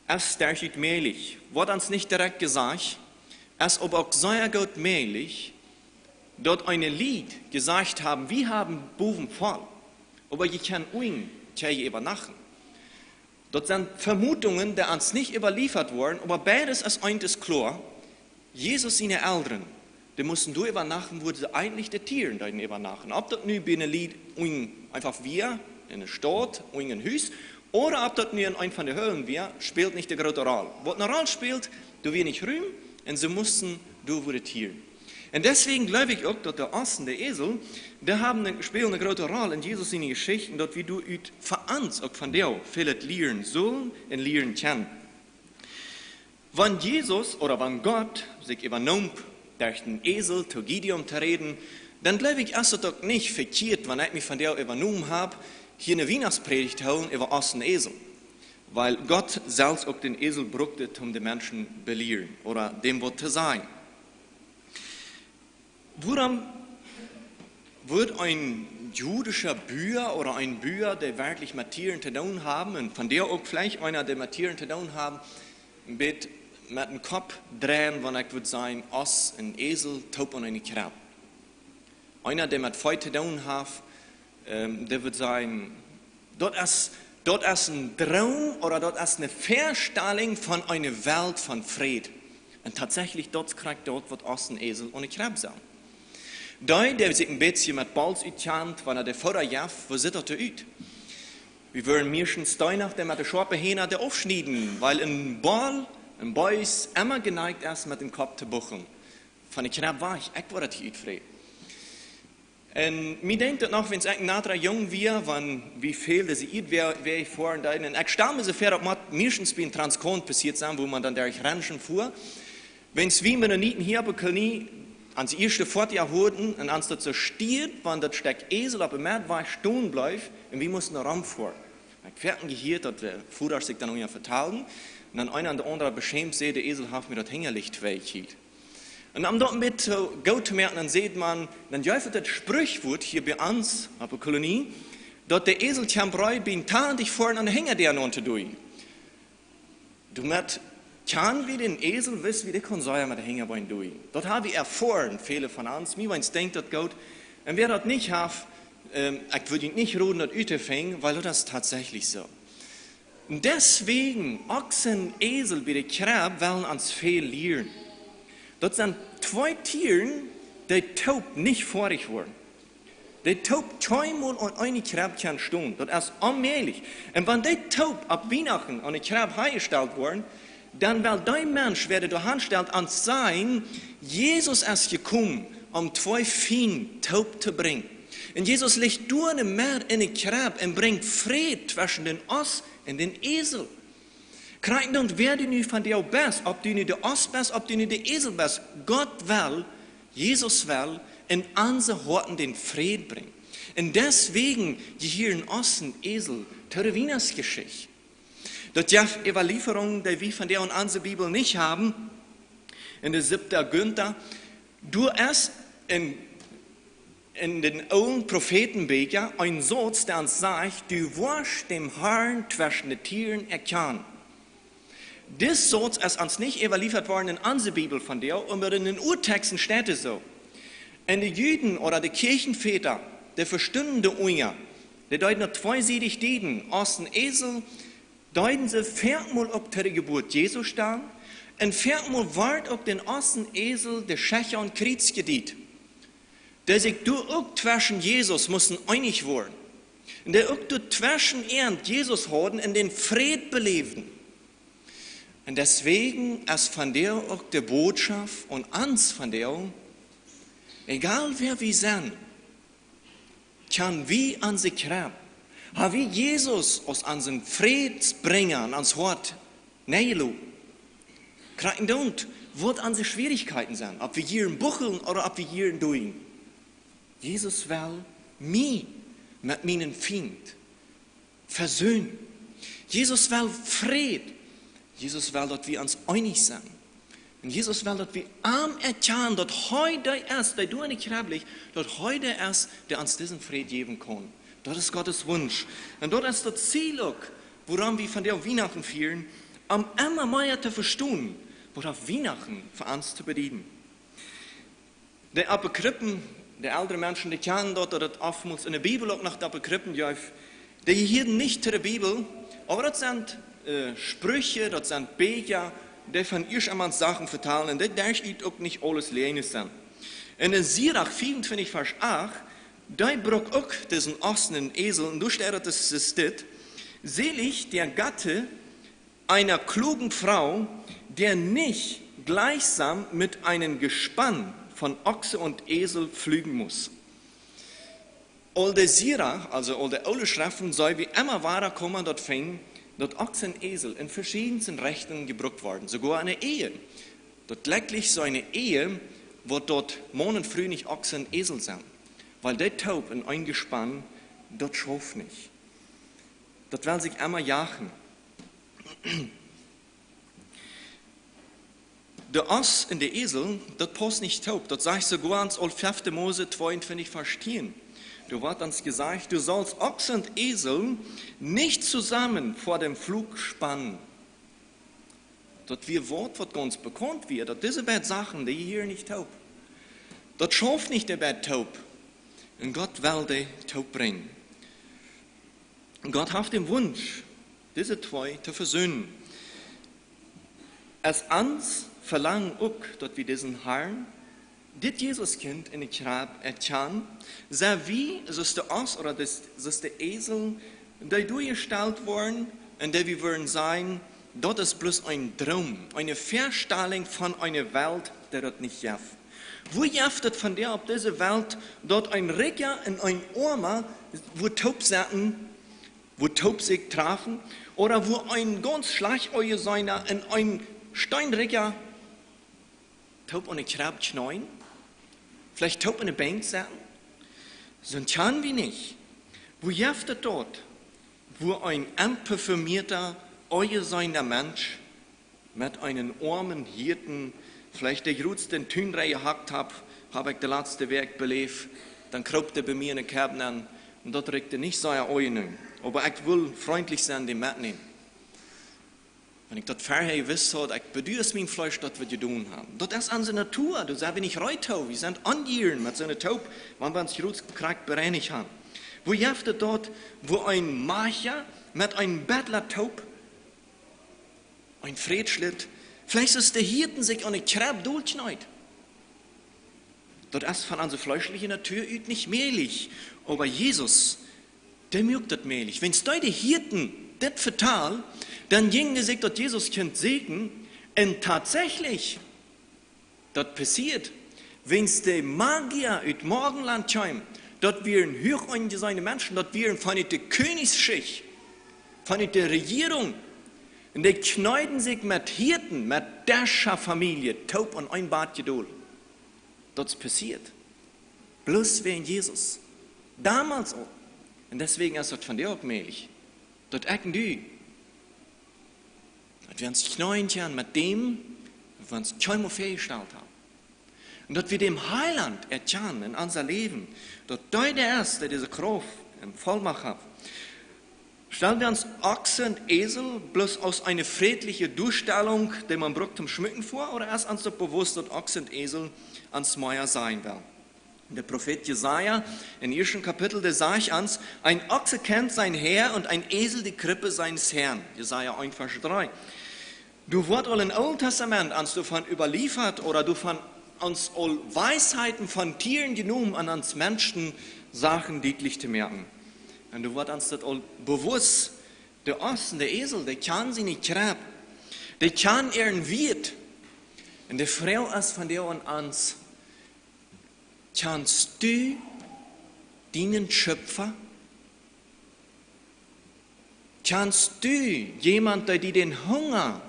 Es derchut mäajlich, woat ons nich direkt jesajcht, es oba uk sea goot mäajlich, daut eene Lied jesajcht haben, wie haben bowen voll, oba jie kjennen unjen, kjenn jie äwanachten. Daut sent Vemutungen, dee ons nich äwaliefat woaren, oba beides es eent es kloa, Jesus siene Elren, dee musten doa äwanachten, wua see eejentlich de Tieren deeden äwanachten. Auf daut nu bie eene Lied unjen eenfach wia, en eene Staut, unjen een Hus, ooda auf daut nu en eent von de Höhlen wia, spält nich de groote Roll. Waut eene Roll spält, doa wia nich Rum un see musten doa, wua de Tieren. Un deswäajen jleew ekj uk, daut de Oss un de Esel, dee haben eene, spälen eene groote Roll en Jesus siene Jeschicht, daut wie doa ut fa ons uk von dee väl lieren sellen un lieren kjennen. Wan Jesus ooda wan Gott sikj äwanämt, derch dän Esel to Gideon to räden, dan jleew ekj, es daut uk nich vekjieet, wan ekj mie von dee äwanämen hab, hia eene Wienachtspredigt to hoolen äwa Oss un Esel. Wiels Gott selfst uk dän Esel brukt, om de Menschen to belieren ooda dän waut to sajen. Wuarom wudd een judischa Bua ooda een Bua, dee werkjlich met Tieren to doonen haben, un von dee uk veleicht eena, dee met Tieren to doonen haben, een bät met dän Kopp dreien, wan ekj wudd sajen, Oss un Esel toop aun eene Kjrebb? Eena, dee met Vee to doonen haft, ähm, dee wudd sajen, daut es, daut es een Droom ooda daut es eene Väastalinj von eene Welt von Fräd. Un tatsächlich, daut es krakjt daut, waut Oss un Esel aun eene Kjrebb sent. Dee, dee sikj een bät met Bols utkjant, wan hee de Foda jeft, woo sitt daut doa ut? Wie wudden meistens Steena, dee met de schoape Henj dee aufschnieden, wiels een Bol, een Beest, emma jeneigt es, met dän Kopp to buchen. Von de Kjrebb wajch, ekj wudd daut hia utfräten. Un mie denkjt daut noch, wan ekj een natta Jung wia, wan wie väl dise Ieedwäaj foaren deeden. Un ekj stal mie soo väa, daut mott meistens bie een Transkont passieet sennen, wua maun dan derch Renschen fua. Wan wie Mennoniten hia opp de Kolonie aun daut ieeschte Foatich hauden un ons daut soo stieed, wan daut Stekj Esel opp de Medd wajch stonen bleef un wie musten doa romfoaren. Ekj hab jehieet, daut de Vodasch sikj dan unja vetalden. Un dan eena aun de aundra beschämt säd, de Esel haft mie daut Henjelicht wajchjehoolen. Un om daut een bät goot to moaken, dan sajcht maun, dan jeft daut daut Sprichwuat hia bie ons opp de Kolonie, daut de Esel kjemt reed bie een Tandich foaren aun de Henjadäa aun to doonen. Doamet kjann wie dän Esel, wiels wie dee kjennen sea met de Henjabein doonen. Daut hab wie erfoaren, väle von ons. Mie weens denkjt daut goot. Un wäa daut nich haft, ähm, ekj wudd junt nich roden, daut uttofinjen, wiels daut es tatsächlich soo. Deswäajen, Oss un Esel bie de Kjrebb wellen ons väl lieren. Daut sent twee Tieren, dee toop nich foadich woaren. Dee toop kjeenmol aun eene Kjrebb kjennen stonen. Daut es onmäajlich. Un wan dee toop opp Wienachten aun eene Kjrebb hanjestalt woaren, dan well dee Mensch, wäa doa hanstalt, ons sajen, Jesus es jekomen, om twee Fiend toop to brinjen. Un Jesus licht doa en de Medd en de Kjrebb un brinjt Fräd tweschen dän Oss un dän Esel. Krakjt daut, wäa du nu von dee best, auf du nu de Oss best, auf du nu de Esel best, Gott well, Jesus well en onse Hoaten dän Fräd brinjen. Un deswäajen jehieren Oss un Esel to de Wienachtsjeschicht. Daut jeft Äwaliefrungen, dee wie von dee en onse Bibel nich haben. En de Septuaginta, doa es en, en dän oolen Profetenbieekja een Sauz, dee ons sajcht: "Du woascht dän Harn tweschen de Tieren erkjanen." Dis Sauz es ons nich äwaliefat worden en onse Bibel von dee, oba en dän Uatexten steit et soo. Un de Juden ooda de Kjoakjenväta, dee vestunden doa unja, dee deeden daut tweesiedich, deeden Oss un Esel, deeden see foaken mol uk to de Jebuat Jesus stalen, un foaken mol wort uk dän Oss un Esel de Schecht aum Kjriez jediet. Dee sikj doa uk tweschen Jesus musten eenich woaren. Un dee uk doa tweschen äant Jesus hauden un dän Fräd beläwden. Un deswäajen es von dee uk de Botschaft aun ons von dee, egal wäa wie sent, kjenn wie aun sikj kjrieejen. Ha wie Jesus aus onsen Frädbrinja en ons Hoat nenjeloten. Kjrieen doont, waut onse Schwierichkjeiten sent, auf wie hia bucheln ooda auf wie hia doonen. Jesus well mie met mienen Fient vesöhnen. Jesus well Fräd. Jesus well, daut wie ons eenich sent. Un Jesus well, daut wie am erkjanen, daut hee dee es, dee doa enne Kjrebb licht, daut hee dee es, dee ons disen Fräd jäwen kaun. Daut es Gottes Wunsch. Un daut es daut Ziel uk, wuarom wie vondoag Wienachten fieren, om emma mea to vestonen, waut Wienachten fa ons to bedieden. De Apokryphen, de eldre Menschen, dee kjanen daut, daut et oftmols enne Bibel uk noch de Apokryphen jeft. Dee jehieren nich to de Bibel, oba daut sent, äh, Spricha, daut sent Bieekja, dee von ieescht emol Sachen vetalen, un dee derch uk nich aules läajens sent. Un en Sirach vea un twintich Varsch acht, dee brukt uk disen Oss un Esel, un doa steit daut, daut es dit: "Selig der Gatte einer klugen Frau, der nicht gleichsam mit einem Gespann von Ochse und Esel pflügen muss. Aul de Sira, aulsoo aul de oole Schreften, soo aus emma wada kaun eena daut finjen, daut Ochs un Esel en veschiedenste Rechten jebrukt worden, soogoa en de Ehe. Daut jlikjlich soo en de Ehe, woat daut Maun un Fru nich Ochs un Esel sennen, wiels dee toop en een Jespann, daut schauft nich. Daut well sikj emma jagen. De Oss un de Esel, daut paust nich toop. Daut sajcht soogoa ons aul fefte Mose tweeuntwintich, Varsch tieen. Doa woat ons jesajcht: „Du sollst Ochs und Esel nicht zusammen vor dem Pflug spannen.“ Daut wia waut, waut gaunz bekaunt wia, daut dise beid Sachen, dee jehieren nich toop. Daut schauft nich, dee beid toop. Un Gott well dee toop brinjen. Gott haft dän Wunsch, dise twee to vesönen. Es ons Velangen uk, daut wie disen Harn, dit Jesuskjint en de Kjrebb erkjanen, sent wie, soo aus de Oss ooda soo aus de Esel, dee doajestalt woaren, un dee wie wudden sajen, daut es bloos een Droom, eene Väastellunk von eene Welt, dee daut nich jeft. Woo jeft daut vondoag opp dise Welt, daut een Rikja un een Oama wudden toop sitten, wudden toop sikj trafen, ooda woo een gaunz schlajcht aunjeseena un een Steenrikja toop aun de Kjrebb kjneeen, veleicht toop en de Benkj sitten? Soo kjenn wie nich. Woo jeft daut doa, woo een onperfumieeta, aunjeseena Mensch met eenen oamen Hieet, veleicht dee jrod dän Tun rajehakt haft, hab ekj de latste Wäakj beläft, dan kroop dee bie mie en de Kjäb nenn, un daut rikjt nich sea aunjenäm. Oba ekj wull frintlich sennen, dee metnämen. Wan ekj daut verhäa jewist haud, ekj beduaj mien Fleesch, daut wie jedonen haben. Daut es onse Natua, doa sent wie nich reed too. Wie sent aunjehieren met soone Toop, wan wie ons jrod krakjt bereinicht haben. Woo jeft daut doa, woo een Majcha met een Bettla toop een Fräd schlit, veleicht soo aus de Hieet sikj aun de Kjrebb dolkjneet? Daut es von onse fleeschliche Natua ut nich mäajlich. Oba Jesus, dee muak daut mäajlich. Wan dee de Hieet dit vetald, dan jinjen dee sikj daut Jesuskjint sieekjen. Un tatsächlich, daut passieet. Wan de Magia ut Morjenland kjeem, daut wieren huach aunjeseene Menschen, daut wieren von de Kjennichsschicht, von de Rejierunk. Un dee kjneeden sikj met Hieet, met dise Famielje toop aun een Bad jedol. Daut es passieet. Bloos wäajen Jesus. Donmols aul. Un deswäajen es daut vondoag uk mäajlich, daut ekj un du, daut wie ons kjneeen kjennen met däm, waut wie ons kjeenmol väajestalt haben. Un daut wie dän Heilaunt erkjanen en ons Läwen, daut dee de es, dee dise Krauft un Vollmacht haft. Stell wie ons Ochs un Esel bloos aus eene frädliche Doastalunk, dee maun brukt toom Schmücken, väa, ooda es ons daut bewusst, daut Ochs un Esel ons mea sajen wellen? De Profeet Jesaja em ieeschten Kapitel, dee sajcht ons: „Ein Ochse kennt seinen Herrn und ein Esel die Krippe seines Herrn.“ Jesaja eent, Varsch dree. Doa woat aul em Oolen Testament ons doavon äwaliefat ooda doavon ons aul Weisheiten von Tieren jenomen, om ons Menschen Sachen dietlich to moaken. Un doa woat ons daut aul bewusst, de Oss un de Esel, dee kjanen siene Kjrebb, dee kjanen äaren Wieet. Un de Froag es vondoag aun ons: Kjanst du dienen Schöpfer? Kjanst du jemaunt, dee die dän Hunga,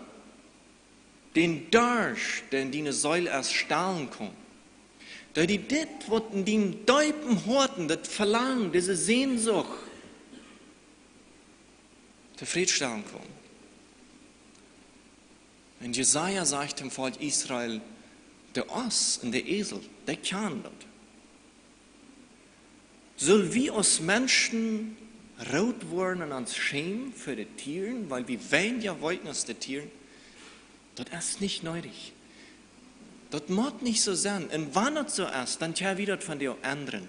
dän Darscht, dee en diene Seel es, stillen kaun? Dee die dit, waut en dien deepen Hoat, daut Velangen, dise Sehnsucht tofrädstalen kaun? Un Jesaja sajcht dem Volkj Israel: „De Oss un de Esel, dee kjanen daut.“ Sell wie aus Menschen root woaren un ons schämen fa de Tieren, wiels wie weinja weeten aus de Tieren? Daut es nich needich. Daut mott nich soo sennen. Un wan daut soo es, dan kjenn wie daut vondoag endren.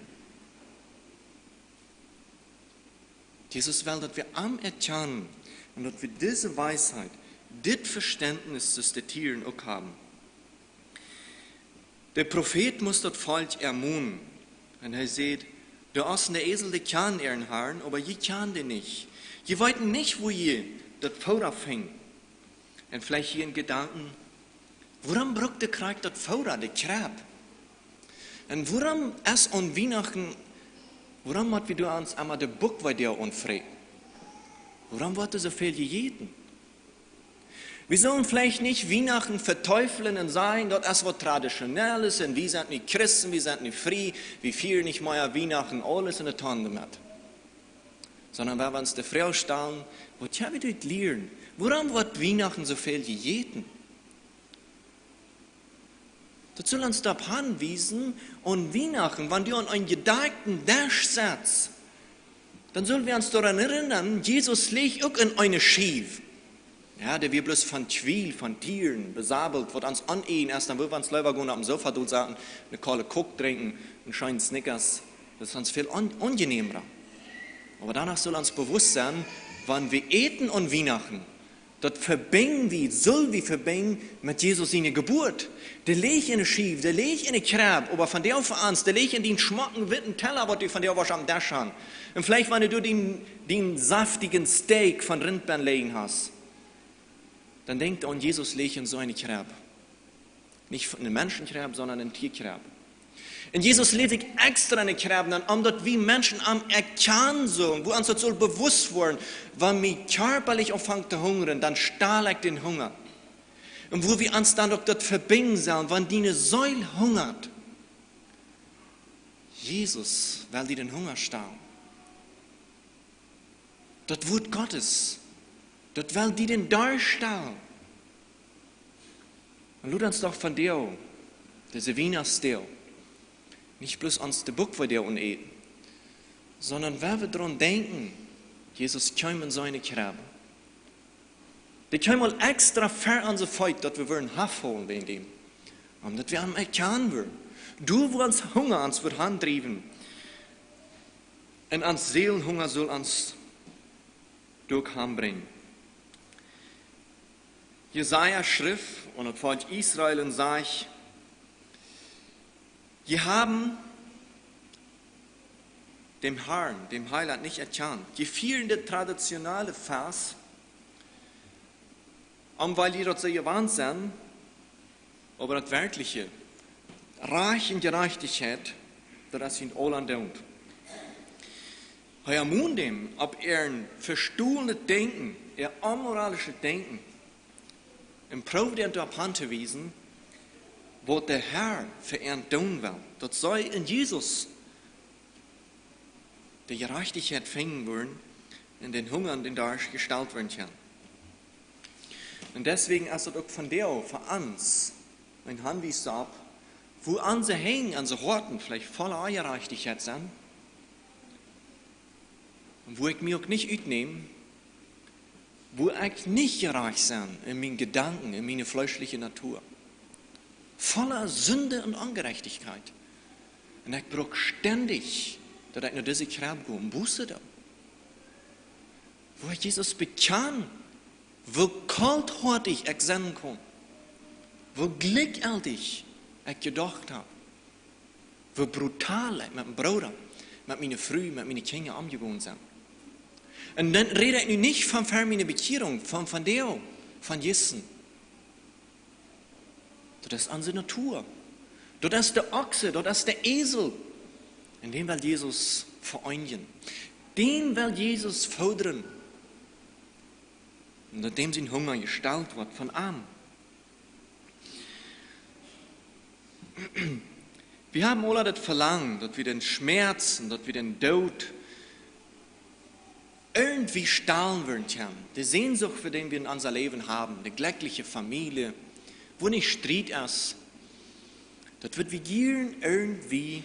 Jesus well, daut wie am erkjanen un daut wie dise Weisheit, dit Vestentnis, daut de Tieren uk haben. De Profeet must daut Volkj ermonen. Un hee säd: „De Oss un de Esel, dee kjanen äaren Harn, oba jie kjanen dän nich. Jie weeten nich, wua jie daut Fooda finjen.“ Un veleicht hia en Jedanken: Wuarom brukt dee krakjt daut Fooda, de Kjrebb? Un wuarom es aun Wienachten, wuarom mott wie doa ons emma de Buck wee doa aunfräten? Wuarom woat doa soo väl jejäten? Wie sellen veleicht nich Wienachten veteuflen un sajen, daut es waut Traditionelles un wie sent nu Christen, wie sent nu frie, wie fieren nich mea Wienachten, aules en de Tonn doamet. Sonda wie wellen ons de Froag stalen, waut ha wie doa to lieren? Wuarom woat Wienachten soo väl jejäten? Daut saul ons doaropp hanwiesen, aun Wienachten, wan du aun eenen jedeckten Desch setst, dan sell wie ons doaraun erinnern, Jesus lach uk en eene Schiew. Jo, dee wia bloos von Kjwiel, von Tieren besabelt, waut ons oneen es, dan wudden wie ons leewa gonen opp dän Sofa dol sitten, eene koole Coke drinkjen, een scheenet Snickers. Daut es ons väl aun-, aunjenäma. Oba doano sell ons bewusst sennen, wan wie äten aun Wienachten, daut vebinj wie, sell wie vebinjen met Jesus siene Jeburt. Dee lach en de Schiew, dee lach en de Kjrebb, oba vondoag fa ons, dee lach en dän schmocken witten Tella, waut du vondoag woascht aum Desch han. Un veleicht, wan du dän, dän saftjen Steak von Rintbeen jejäten hast, dan denkj aun Jesus lach en soone Kjrebb. Nich en Menschenkjrebb, sonda en Tierkjrebb. Un Jesus lach sikj extra en de Kjrebb nenn, om daut wie Menschen am erkjanen sullen, woo ons daut saul bewusst woaren, wan mie kjarpalich aunfangt to hungren, dan stell ekj dän Hunga. Un woo wie ons dan uk daut vebinjen sellen, wan diene Seel hungat. Jesus well die dän Hunga stellen. Daut Wuat Gottes, daut well die dän Darscht stellen. Un lot ons doch vondoag, dise Wienachtsdach, nich bloos ons de Buck wee doa aunäten, sonda wan wie doaraun denkjen, Jesus kjeem en soone Kjrebb. Dee kjeem aul extra ver onse Feet, daut wie wudden haft hoolen wäajen däm. Om daut wie am erkjanen wudden. Doa, wua ons Hunga ons wudd handriewen. Un ons Seelenhunga sull ons doa han brinjen. Jesaja schrift aun daut Volkj Israel un sajcht: "Jie haben dän Harn, dän Heiland, nich erkjant. Jie fieren daut traditionelle Fast, om wiels jie daut soo jewant sent, oba daut werkjliche Rajcht un Jerajchtichkjeit, daut es junt aul aundoont. Hee ermont dän opp äa vestolet Denkjen, äa onmoralischet Denkjen, un prooft an doaropp han to wiesen, waut de Herr fa an doonen well, daut see en Jesus de Jerajchtichkjeit finjen wudden un dän Hunga un dän Darscht jestalt woaren kjennen." Un deswäajen es daut uk vondoag fa ons een Hanwies doaropp, wua onse Henj, onse Hoaten veleicht voll Onjerajchtichkjeit sent, un wua ekj mie uk nich utnäm, wua ekj nich jerajcht sie en miene Jedanken, en miene fleeschliche Natua. Voll Sind un Onjerajchtichkjeit. Un ekj bruck stendich, daut ekj no dise Kjrebb go, Buße doo. Wua ekj Jesus bekjan, woo kolthoatich ekj sennen kaun. Woo jlikjjeltich ekj jedocht hab. Woo brutal ekj met mienen Brooda, met miene Fru, met miene Kjinja omjegonen sie. Un dan räd ekj nu nich von ver miene Bekjierunk, von, von Deel, von Christen. Daut es onse Natua. Daut es de Ochs, daut es de Esel. Un dän well Jesus vereenijen. Dän well Jesus foodren. Un daut däm sien Hunga jestalt woat von am. Wie haben aula daut Velangen, daut wie dän Schmerz un daut wie dän Doot irjentwie stalen wellen kjennen. De Sehnsucht, fa dän wie en onse Läwen haben, de jlekjliche Famielje, wua nich Striet es, daut wie jieren irjentwie,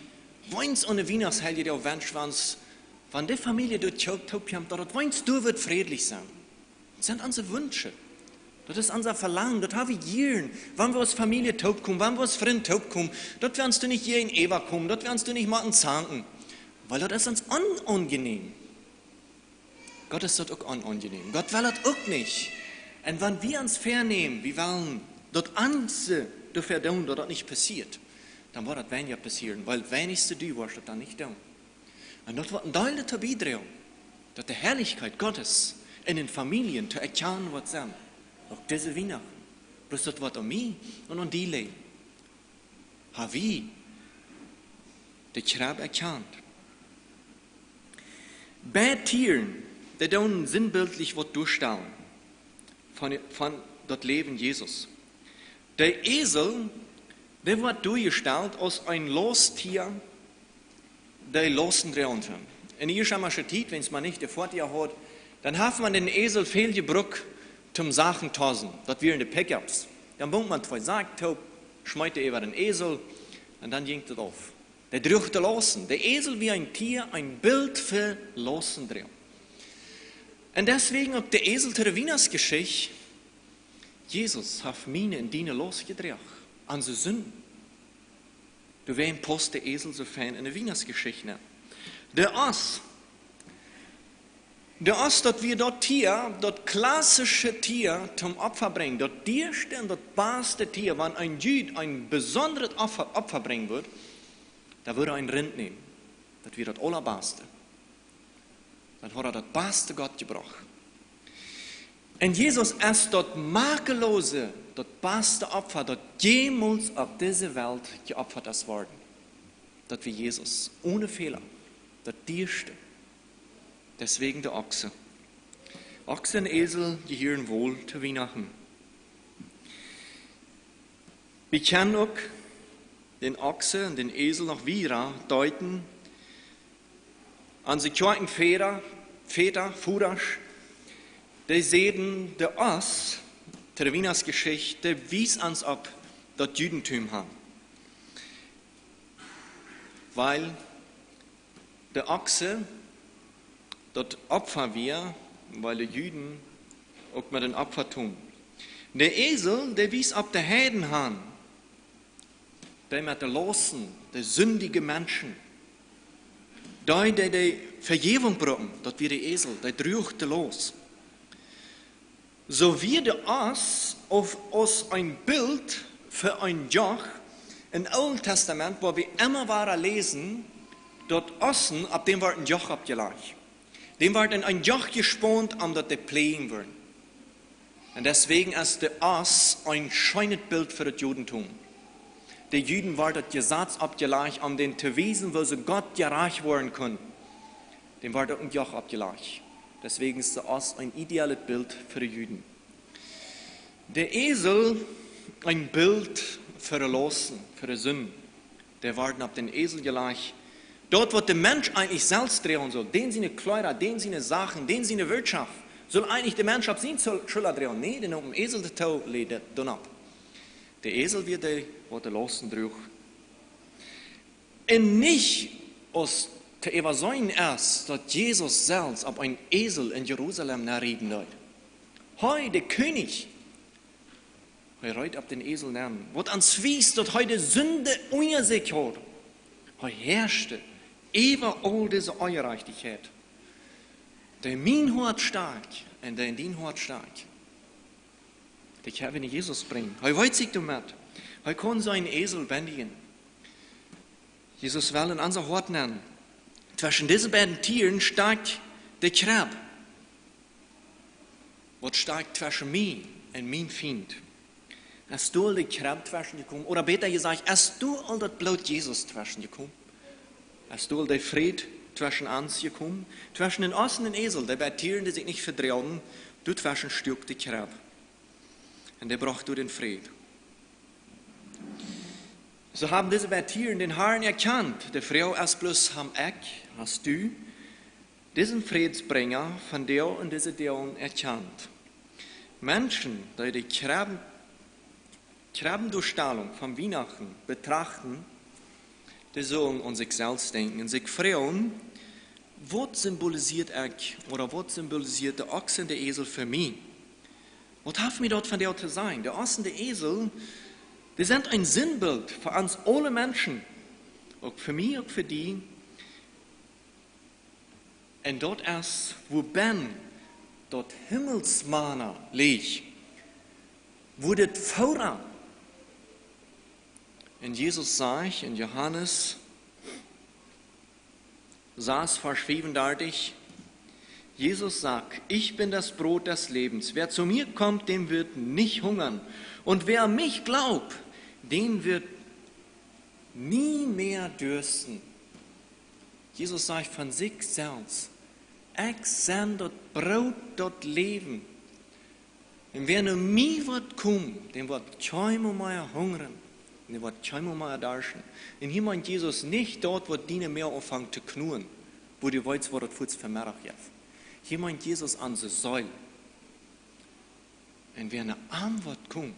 wan ons aun de Wienachtstiet wenschen, wan, wan de Famielje doa toop, toopkjemt, daut et wan doa woat frädlich sennen. Daut sent onse Wensche. Daut es ons Velangen, daut hab wie jieren. Wan wie aus Famielje toopkomen, wan wie aus Frind toopkomen, daut wie ons doa nich jäajenäwa komen, daut wie ons doa nich motten zanken. Wiels daut es ons onaunjenäm. Gott es daut uk onaunjenäm. Gott well daut uk nich. Un wan wie ons väanämen, wie wellen daut onse doafäa doonen, daut daut nich passieet, dan woat daut weinja passieren, wiels weinichstens du woascht daut dan nich doonen. Un daut woat een Deel doatoo biedroagen, daut de Harlichkjeit Gottes en dän Famieljen to erkjanen woat sennen. Uk dise Wienachten. Bloos daut woat aun mie un aun die lijen. Ha wie De Kjrebb erkjant. Beid Tieren, dee doonen sinnbildlich waut doastalen von, von daut Läwen Jesus. De Esel, dee woat doagestalt aus een Lausttia, dee Lausten droagen deit. Enne ieeschtemanische Tiet, wan eena mau nich de Foatieja haud, dan haft eena dän Esel väl jebrukt toom Sachen tossen. Daut wieren de Pickups. Dan bunk eena twee Sakj toop, schmeet dee äwa dän Esel un dan jinkj daut auf. Dee druach de Lausten. De Esel wia een Tia, een Bilt fa Lausten droagen. Un deswäajen uk de Esel to de Wienachtsjeschicht. Jesus haft miene un diene Laust jedroagen. Aun siene Sind. Doawäajen paust de Esel soo fein enne Wienachtsjeschicht nenn. De Oss. De Oss, daut wia daut Tia, daut klassische Tia toom Opfa brinjen. Daut dieeschte un daut baste Tia, wan een Jud een besondret Opfa, Opfa brinjen wudd, dan wudd hee een Rint nämen. Daut wia daut aulabaste. Dan haud hee daut baste Gott jebrocht. Un Jesus es daut makelose, daut baste Opfa, daut jemols opp dise Welt jeopfat es worden. Daut wia Jesus, one Fäla, daut dieeschte. Deswäajen de Ochsen. Ochsen un Esel jehieren woll to Wienachten. Wie kjennen uk dän Ochsen un dän Esel noch wieda deuten. Onse Kjoakjenväta, Väta, Vodasch, dee säden, de Oss, to de Wienachtsjeschicht, dee wiest ons opp daut Judentum han. Wiels de Ochsen daut Opfa wia, wiels de Juden uk met een Opfa kjeemen. De Esel, dee wiest opp de Heiden han, dee met de Lausten, de sindje Menschen, dee, dee, dee Vejäwunk brucken, daut wia de Esel, dee druach de Laust. Soo wia de Oss uk aus een Bilt fa een Joch em Oolen Tastament, wua wie emma wada läsen, daut Ossen, opp däm wort een Joch oppjelajcht. Däm wort een, een Joch jespaunt, om daut to pläajen wudden. Un deswäajen es de Oss een scheenet Bilt fa daut Judentum. De Juden wort daut Jesaz oppjelajcht, om dän to wiesen, woo see Gott jerajcht woaren kunnen. Däm wort uk een Joch oppjelajcht. Deswäajen es de Oss een idealet Bilt fa de Juden. De Esel, een Bilt fa de Lausten, fa de Sind. Dee worden opp dän Esel jelajcht. Daut, waut de Mensch eejentlich selfst droagen sull, dän siene Kjleeda, dän siene Sachen, dän siene Wirtschoft, sull eejentlich de Mensch opp siene Schul-, Schulla droagen. Nä, dän opp dän Esel to läden, daut doonen opp. De Esel wia dee, waut de Lausten druach. Un nich aus to äwaseenen es, daut Jesus selfst opp een Esel en Jerusalem nenrieden deed. Hee, de Kjennich, hee reet opp dän Esel nenn. Waut ons wiest, daut hee de Sind unja sikj haud. Hee herrscht äwa aul dise Onjerajchtichkjeit, dee mien Hoat stoakjt un dee en dien Hoat stoakjt. Dee kjenn wie no Jesus brinjen. Hee weet sikj doamet. Hee kaun sienen Esel bändijen. Jesus well en ons Hoat nenn. Tweschen dise beide Tieren stoakjt de Kjrebb. Waut stoakjt tweschen mie un mienen Fient? Es doa aul de Kjrebb tweschen jekomen? Ooda bäta jesajcht, es doa aul daut Bloot Jesus tweschen jekomen? Es doa aul de Fräd tweschen ons jekomen? Tweschen dän Oss un dän Esel, dee beid Tieren, dee sikj nich vedroagen, doa tweschen stuak de Kjrebb. Un dee brocht doa dän Fräd. Soo haben dise beid Tieren dän Harn erkjant. De Froag es bloos, hab ekj, hast du disen Frädsbrinja vondoag en dise Doag erkjant? Menschen, dee de Kjrebb-, Kjrebbendoastalunk von Wienachten betrachten, dee sullen aun sikj selfst denkjen un sikj froagen, waut symbolisieet ekj ooda waut symbolisieet de Ochs un de Esel fa mie? Waut haft mie daut vondoag to sajen? De Ochs un de Esel, dee sent een Sinnbilt fa ons aule Menschen, uk fa mie, uk fa die. Un daut es, wua bennen daut Himmelsmanna licht, wua daut Voda. Un Jesus sajcht en Johanes sas, Varsch fiefundartich, Jesus sagt: „Ich bin das Brot des Lebens. Wer zu mir kommt, dem wird nicht hungern. Und wer an mich glaubt, den wird nie mehr dürsten.“ Jesus sajcht von sikj selfst: "Ekj sie daut Broot, daut Läwen. Un wäa no mie woat komen, dän woat kjeenmol mea hungren, un dän woat kjeenmol mea darschten." Un hia meent Jesus nich daut, waut diene Moag aunfangt to knurren, wua du weetst, waut daut fuaz Vemeddach jeft. Hia meent Jesus onse Seel. Un wäa no am woat komen,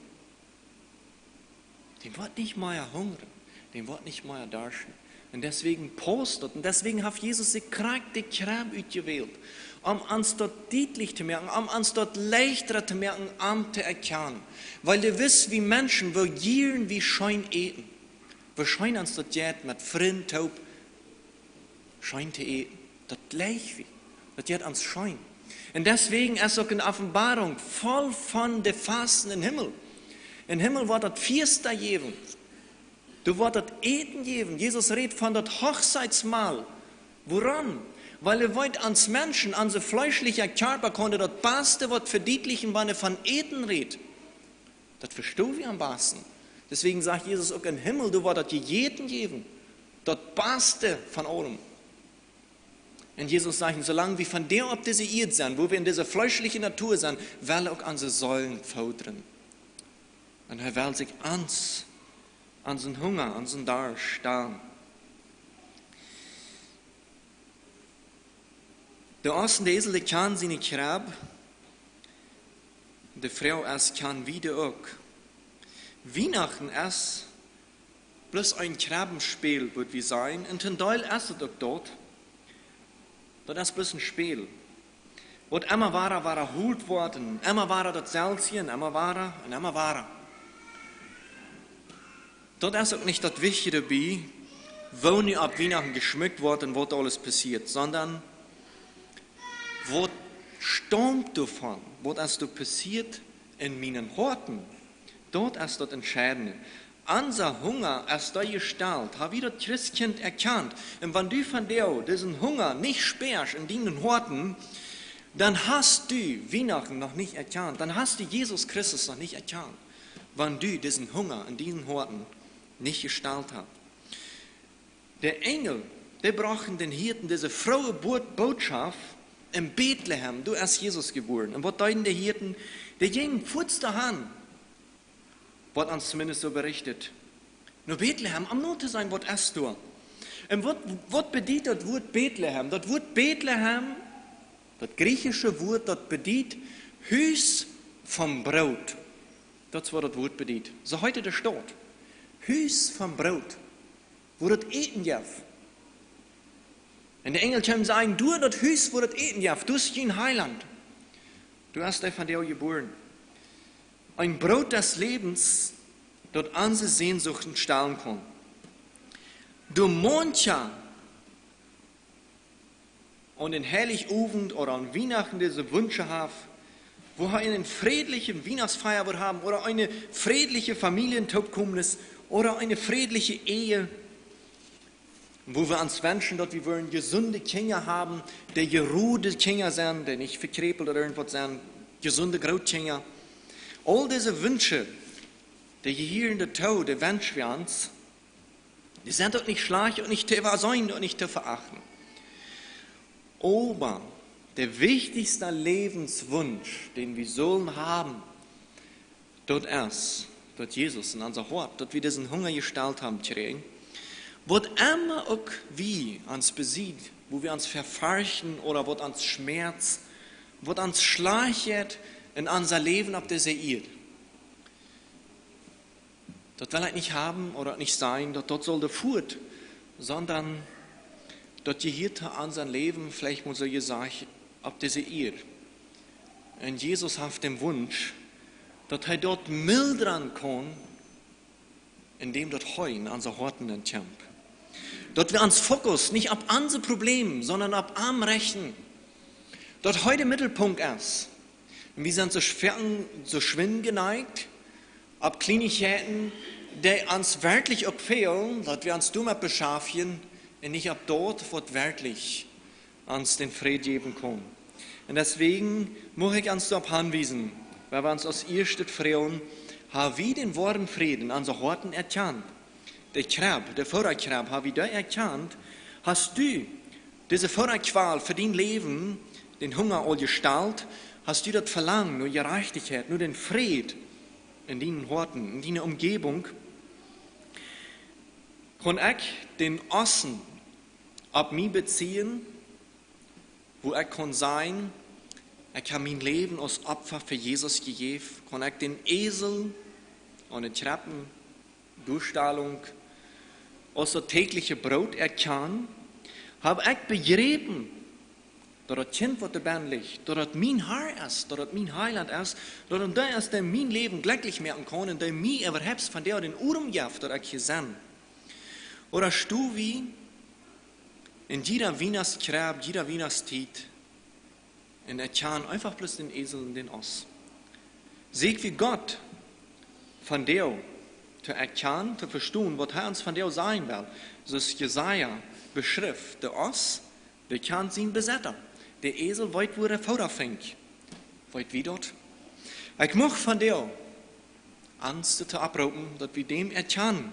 dän woat nich mea hungren, dän woat nich mea darschten. Un deswäajen pausst daut. Un deswäajen haft Jesus sikj krakjt de Kjrebb utjewält, om ons daut dietlich to moaken, om ons daut leichta to moaken, am to erkjanen. Wiels hee weet, wie Menschen, wie jieren, wie scheen äten. Wie scheen ons daut jeit, met Frind toop scheen to äten. Daut jlikj wie. Daut jeit ons scheen. Un deswäajen es uk eene Openboarunk voll von de Festen em Himmel. Em Himmel woat daut Fiesta jäwen. Doa woat daut Äten jäwen. Jesus rät von daut Hochzeitsmahl. Wuarom? Wiels hee weet, ons Menschen, ons fleeschlicha Kjarpa kaun daut baste waut vedietlichen, wan hee von Äten rät. Daut vestonen wie aum basten. Deswäajen sajcht Jesus uk: "Em Himmel, doa woat daut Äten jäwen, daut baste von aulem." Un Jesus sajcht: "Soo lang wie vondoag opp dise Ieed sent, wua wie en dise fleeschliche Natua sent, well hee uk onse Seelen fodren." Un hee well sikj ons, onsen Hunga, onsen Darscht stellen. De Ost un de Esel, dee kjanen siene Kjrebb. De Froag es: Kjanen wie dee uk? Wienachten es bloos een Kjrebbenspäl, wudd wie sajen. Un toom Deel es et uk daut. Daut es bloos een Späl, waut emma wada, wada wiedehoolt woat un emma wada daut selwje un emma wada un emma wada. Daut es uk nich daut Wichtje doabie, woo nu opp Wienachten jeschmukt woat un waut aules passieet, sonda waut staumt doavon, waut es doa passieet en mienen Hoaten? Daut es daut Entscheidende. Onsen Hunga es doa jestalt. Hab wie daut Christkjint erkjant? Un wan du vondoag disen Hunga nich spieescht en dienen Hoaten, dan hast du Wienachten noch nich erkjant. Dan hast du Jesus Christus noch nich erkjant, wan du disen Hunga en dienen Hoaten nich jestalt hast. De Enjel, dee brochten dän Hieeden dise frooe Boot-, Bootschoft: "En Betlehem, doa es Jesus jebuaren." Un waut deeden de Hieeden? Dee jinjen fuaz doahan, woat ons tominnst soo bericht, no Betlehem, om no to seenen, waut es doa. Un waut, waut bediet daut Wuat Betlehem? Daut Wuat Betlehem, daut griechische Wuat, daut bediet Hus von Broot. Daut es, waut daut Wuat bediet. Soo heet de Staut. Hus von Broot, wua daut Äten jeft. Un de Enjel kjeemen sajen: "Doa, daut Hus, wua daut Äten jeft, doa es jun Heilaunt. Doa es hee vondoag jebuaren." Een Broot des Lebens, daut onse Sehnsuchten stillen kaun. Doa maunkja aun dän Heiligowent ooda aun Wienachten dise Wunsch haft, wua hee eene frädliche Wienachtsfeia woat haben ooda eene frädliche Famieljentoopkomes ooda eene frädliche Ehe, wua wie ons wenschen, daut wie wellen jesunde Kjinja haben, dee jesunde Kjinja sent, dee nich vekjräpelt ooda irjentwaut sent, jesunde Grootkjinja. Aul dise Wunsch, dee jehieren doatoo, dee wensch wie ons. Dee sent uk nich schlajcht, uk nich to vea-, sent uk nich to veachten. Oba de wichtichste Läwenswunsch, dän wie sellen haben, daut es, daut Jesus en ons Hoat, daut wie disen Hunga jestalt haben kjrieen. Waut emma uk wie ons besied, wua wie ons vefoarchten ooda waut ons schmäatzt, waut ons schlajcht jeit en ons Läwen opp dise Ieed. Daut well ekj nich haben ooda nich seenen, daut daut saul doa fuat, sonda daut jehieet to ons Läwen, veleicht mol soo jesajcht, opp dise Ieed. Un Jesus haft dän Wunsch, daut hee daut mildren kaun, endäm daut hee en onse Hoaten enkjemt. Daut wie ons Fokus nich opp onse Probleme, sonda opp am rechten. Daut hee de Middelpunkt es. Un wie sent soo schwa-, soo schwind jeneigt, opp Kjleenichkjeiten, dee ons werkjlich uk fälen, daut wie ons doamet beschäftjen un nich opp daut, waut werkjlich ons dän Fräd jäwen kaun. Un deswäajen mucht ekj ons doaropp hanwiesen, wiels wie ons aus ieeschtet froagen: Hab wie dän woaren Fräd en onse Hoaten erkjant? De Kjrebb, de Fodakjrebb, hab wie dee erkjant? Hast du dise Fodaqual fa dien Läwen, dän Hunga aul jestalt, hast du daut Velangen no Jerajchtichkjeit, no dän Fräd en dienen Hoaten, en diene Omjäwunk, kaun ekj dän Ossen opp mie bezieen, wua ekj kaun sajen, ekj hab mien Läwen aus Opfa fa Jesus jejäft, kaun ekj dän Esel aun de Treppen, Doastalunk, aus daut däajliche Broot erkjanen, hab ekj bejräpen, daut daut Kjint, waut doa bennen licht, daut daut mien Har es, daut daut mien Heilaunt es, daut daut dee es, dee mien Läwen jlekjlich moaken kaun un dee mie äwahaupt von däa dän Odem jeft, daut ekj hia sie. Ooda sto wie en jieda Wienachtskrab, jieda Wienachtsstiet, un erkjanen eefach bloos dän Esel un dän Oss? Sieekj wie Gott vondoag to erkjanen, to vestonen, waut hee ons vondoag sajen well? Soo aus Jesaja beschrift, de Oss, dee kjant sienen Besetta. De Esel weet, wua de Foda finjt. Weet wie daut? Ekj mucht vondoag ons doatoo opproopen, daut wie däm erkjanen.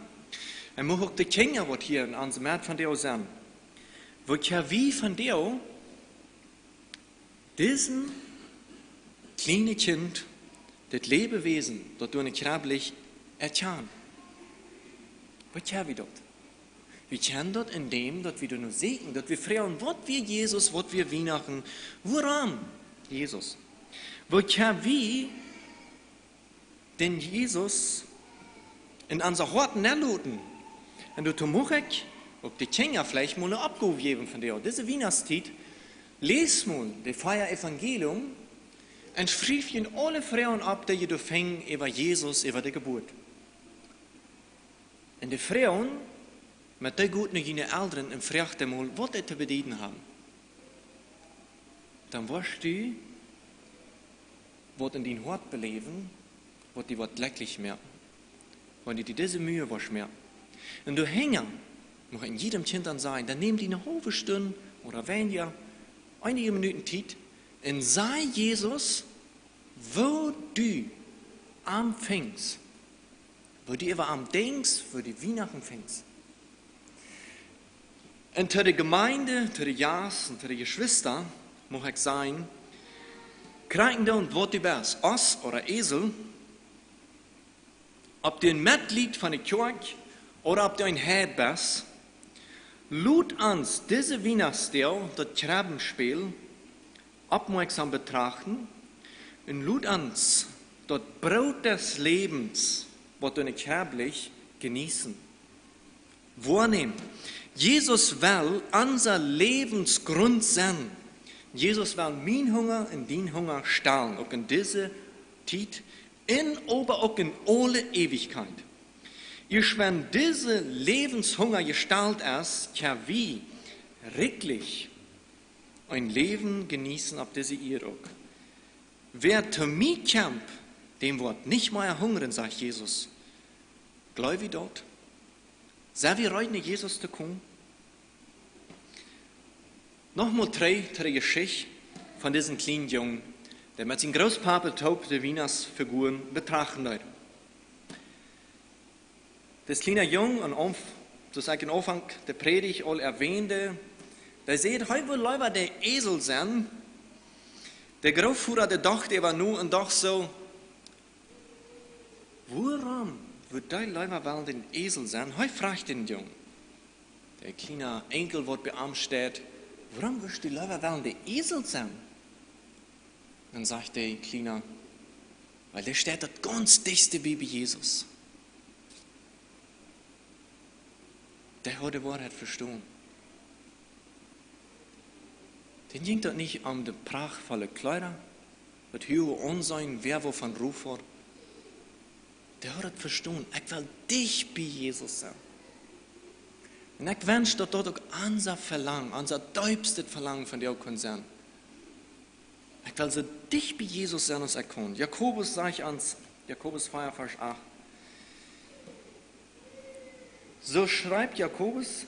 Un mucht uk de Kjinja, waut hia en onse Medd vondoag sent, woo kjenn wie vondoag disen kjlienen Kjint, dit Läwewäsen, daut doa en de Krab licht, erkjanen? Woo kjenn wie daut? Wie kjennen daut en däm, daut wie doano sieekjen, daut wie froagen, waut wia Jesus, waut wia Wienachten, wuarom Jesus? Woo kjenn wie dän Jesus en onse Hoaten nenloten? Un doatoo mucht ekj uk de Kjinja veleicht mol ne Oppgow jäwen vondoag. Dise Wienachtstiet, läst mol de vea Evangelium un schrieft june aule Froagen opp, dee jie doa finjen äwa Jesus, äwa de Jeburt. Un de Froagen, met dee goot no june Elren un froagt dee mol, waut dee to bedieden haben. Dan woascht du waut en dien Hoat beläwen, waut die woat jlekjlich moaken, wan du die dise Mieej woascht moaken. Un doahinja mucht en jiedem Kjint dan sajen, dan nemm die ne haulwe Stund ooda weinja, eenje Minuten Tiet un saj Jesus, woo du am finjst, woo du äwa am denkjst, woo du Wienachten finjst. Un to de Jemeent, to de Jast un to de Jeschwista mucht ekj sajen, krakjt endoont, waut du best, Oss ooda Esel, auf du een Metjliet von de Kjoakj ooda auf du een Heid best, lot ons dise Wienachtsdoag daut Krabbenspel oppmoakjsom betrachten un lot ons daut Broot des Läwens, waut en de Krab licht, jeneeten, woanämen. Jesus well onse Läwensgrunt sennen. Jesus well mienen Hunga un dienen Hunga stellen, uk en dise Tiet, un oba uk en aule Eewichkjeit. Ieescht wan dise Läwenshunga jestelt es, kjenn wie rikjlich een Läwen jeneeten opp dise Ieed uk. Wäa to mie kjemt, däm woat nich mea hungren, sajcht Jesus. Jleew wie daut? Sent wie reed, no Jesus to komen? Noch mol trigj to de Jeschicht von disen kjlienen Jung, dee met sien Grootpapa toop de Wienachtsfiguren betrachten deed. Dis kjliena Jung, aum Aunf-, soo aus ekj em Aunfank de Prädicht aul erwähnt, dee säd, hee wudd leewa de Esel sennen. De Grootvoda, dee docht äwa no un docht soo: Wuarom wudd hee leewa wellen de Esel sennen? Hee fruach dän Jung, de kjliena Enjel, waut bie am steit: Wuarom wurscht du leewa wellen de Esel sennen? Dan sajcht de Kjliena: Wiel dee steit daut gaunz dichtste bie, bie Jesus. Dee haud de Woarheit vestonen. Dän jinkj daut nich om de prachtvolle Kjleeda, daut huage Aunseenen, wäa woo von Ruf haud. Dee haud daut vestonen: Ekj well dicht bie Jesus sennen. Un ekj wensch, daut daut uk ons Velangen, ons deepstet Velangen vondoag kunn sennen. Ekj well soo dicht bie Jesus sennen aus ekj kaun. Jakobus sajcht ons, Jakobus vea, Varsch acht: So schreibt Jakobus: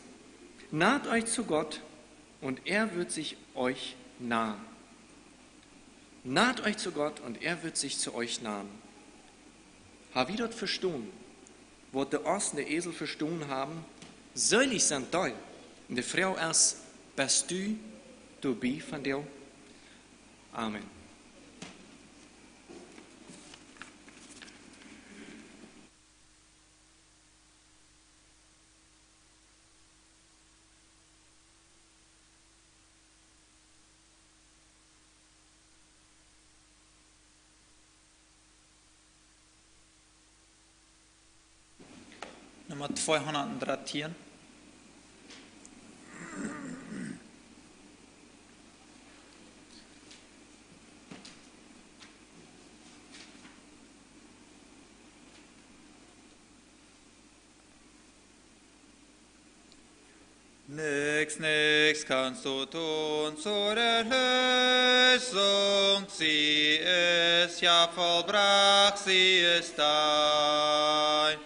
Naht euch zu Gott und er wird sich euch nahen. Naht euch zu Gott und er wird sich zu euch nahen. Hab wie daut vestonen, waut de Oss un de Esel vestonen haben? Seelich sent dee. Un de Froag es: Best du doabie vondoag? Amen. Numma tweehundatdreizehn. Nix, nix kannst du tun zur Erlösung, sie ist ja vollbracht, sie ist dein.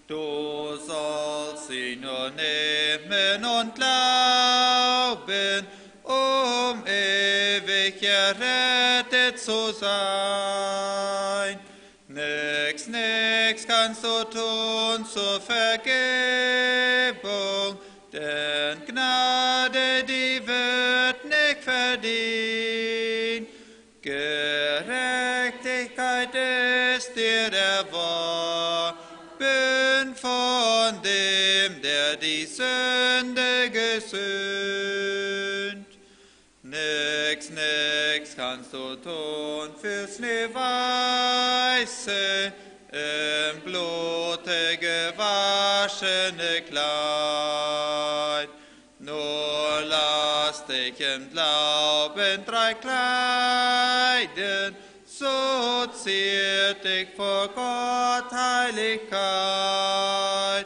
Du sollst sie nur nehmen und glauben, um ewig errettet zu sein. Nix, nix kannst du tun zur Vergebung, denn Gnade, die wird nicht verdient. Gerechtigkeit ist dir erworben von dem, der die Sünde gesühnt. Nix, nix kannst du tun fürs schneeweiße, im Blute gewaschene Kleid. Nur lass dich im Glauben treu kleiden, so ziert dich vor Gott Heiligkeit.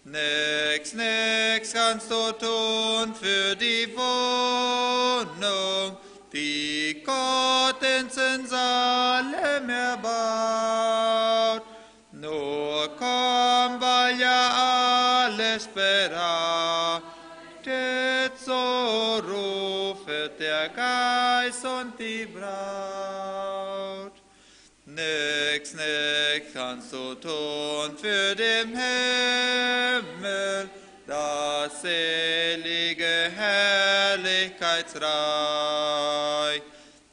Nix, nix kannst du tun für die Wohnung, die Gott in Salem erbaut. Nur komm, weil ja alles bereit ist, so rufet der Geist und die Braut. Nix, nix kannst du tun für den Himmel, das selige Herrlichkeitsreich.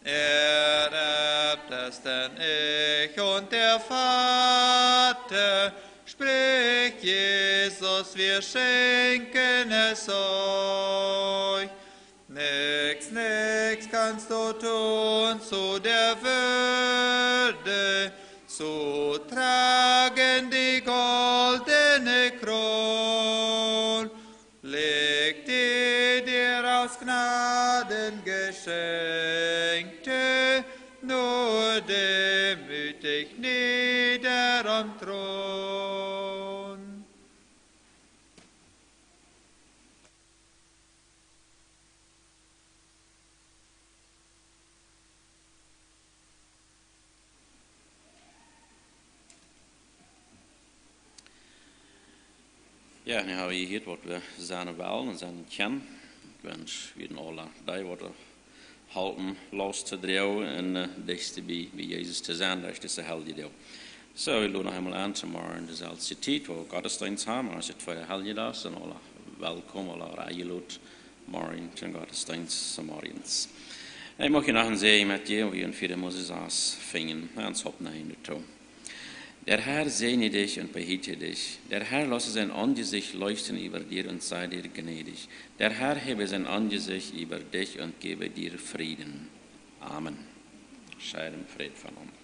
Erbt es denn ich und der Vater, spricht Jesus, wir schenken es euch. Nix, nix kannst du tun zu der Würde, zu tragen die goldene Kron. Legt die dir aus Gnaden geschenkte nur demütig nieder am Thron. Jo, nu hab wie jehieet waut wie sennen wellen un sennen kjennen. Ekj wensch, wie sellen aule dee waut halpen, Laust to droagen un, äh, dichtste bie, bie Jesus to sennen, derch dise heilje Doag. Soo, wie loden noch eemol aun, tomorrow en deeselwje Tiet, wua wie Gottesdeenst haben, aus et tweede Heljedag, sent aule welkom, aule enjelot, morjen toom Gottesdeenst, zemorjes. Ekj mucht junt noch een Säajen metjäwen, wie wie en Mose sas finjen, ons Haupt no hinjen too. Der Herr segne dich und behüte dich. Der Herr lasse sein Angesicht leuchten über dir und sei dir gnädig. Der Herr hebe sein Angesicht über dich und gebe dir Frieden. Amen. Scheit em Fräd von ons.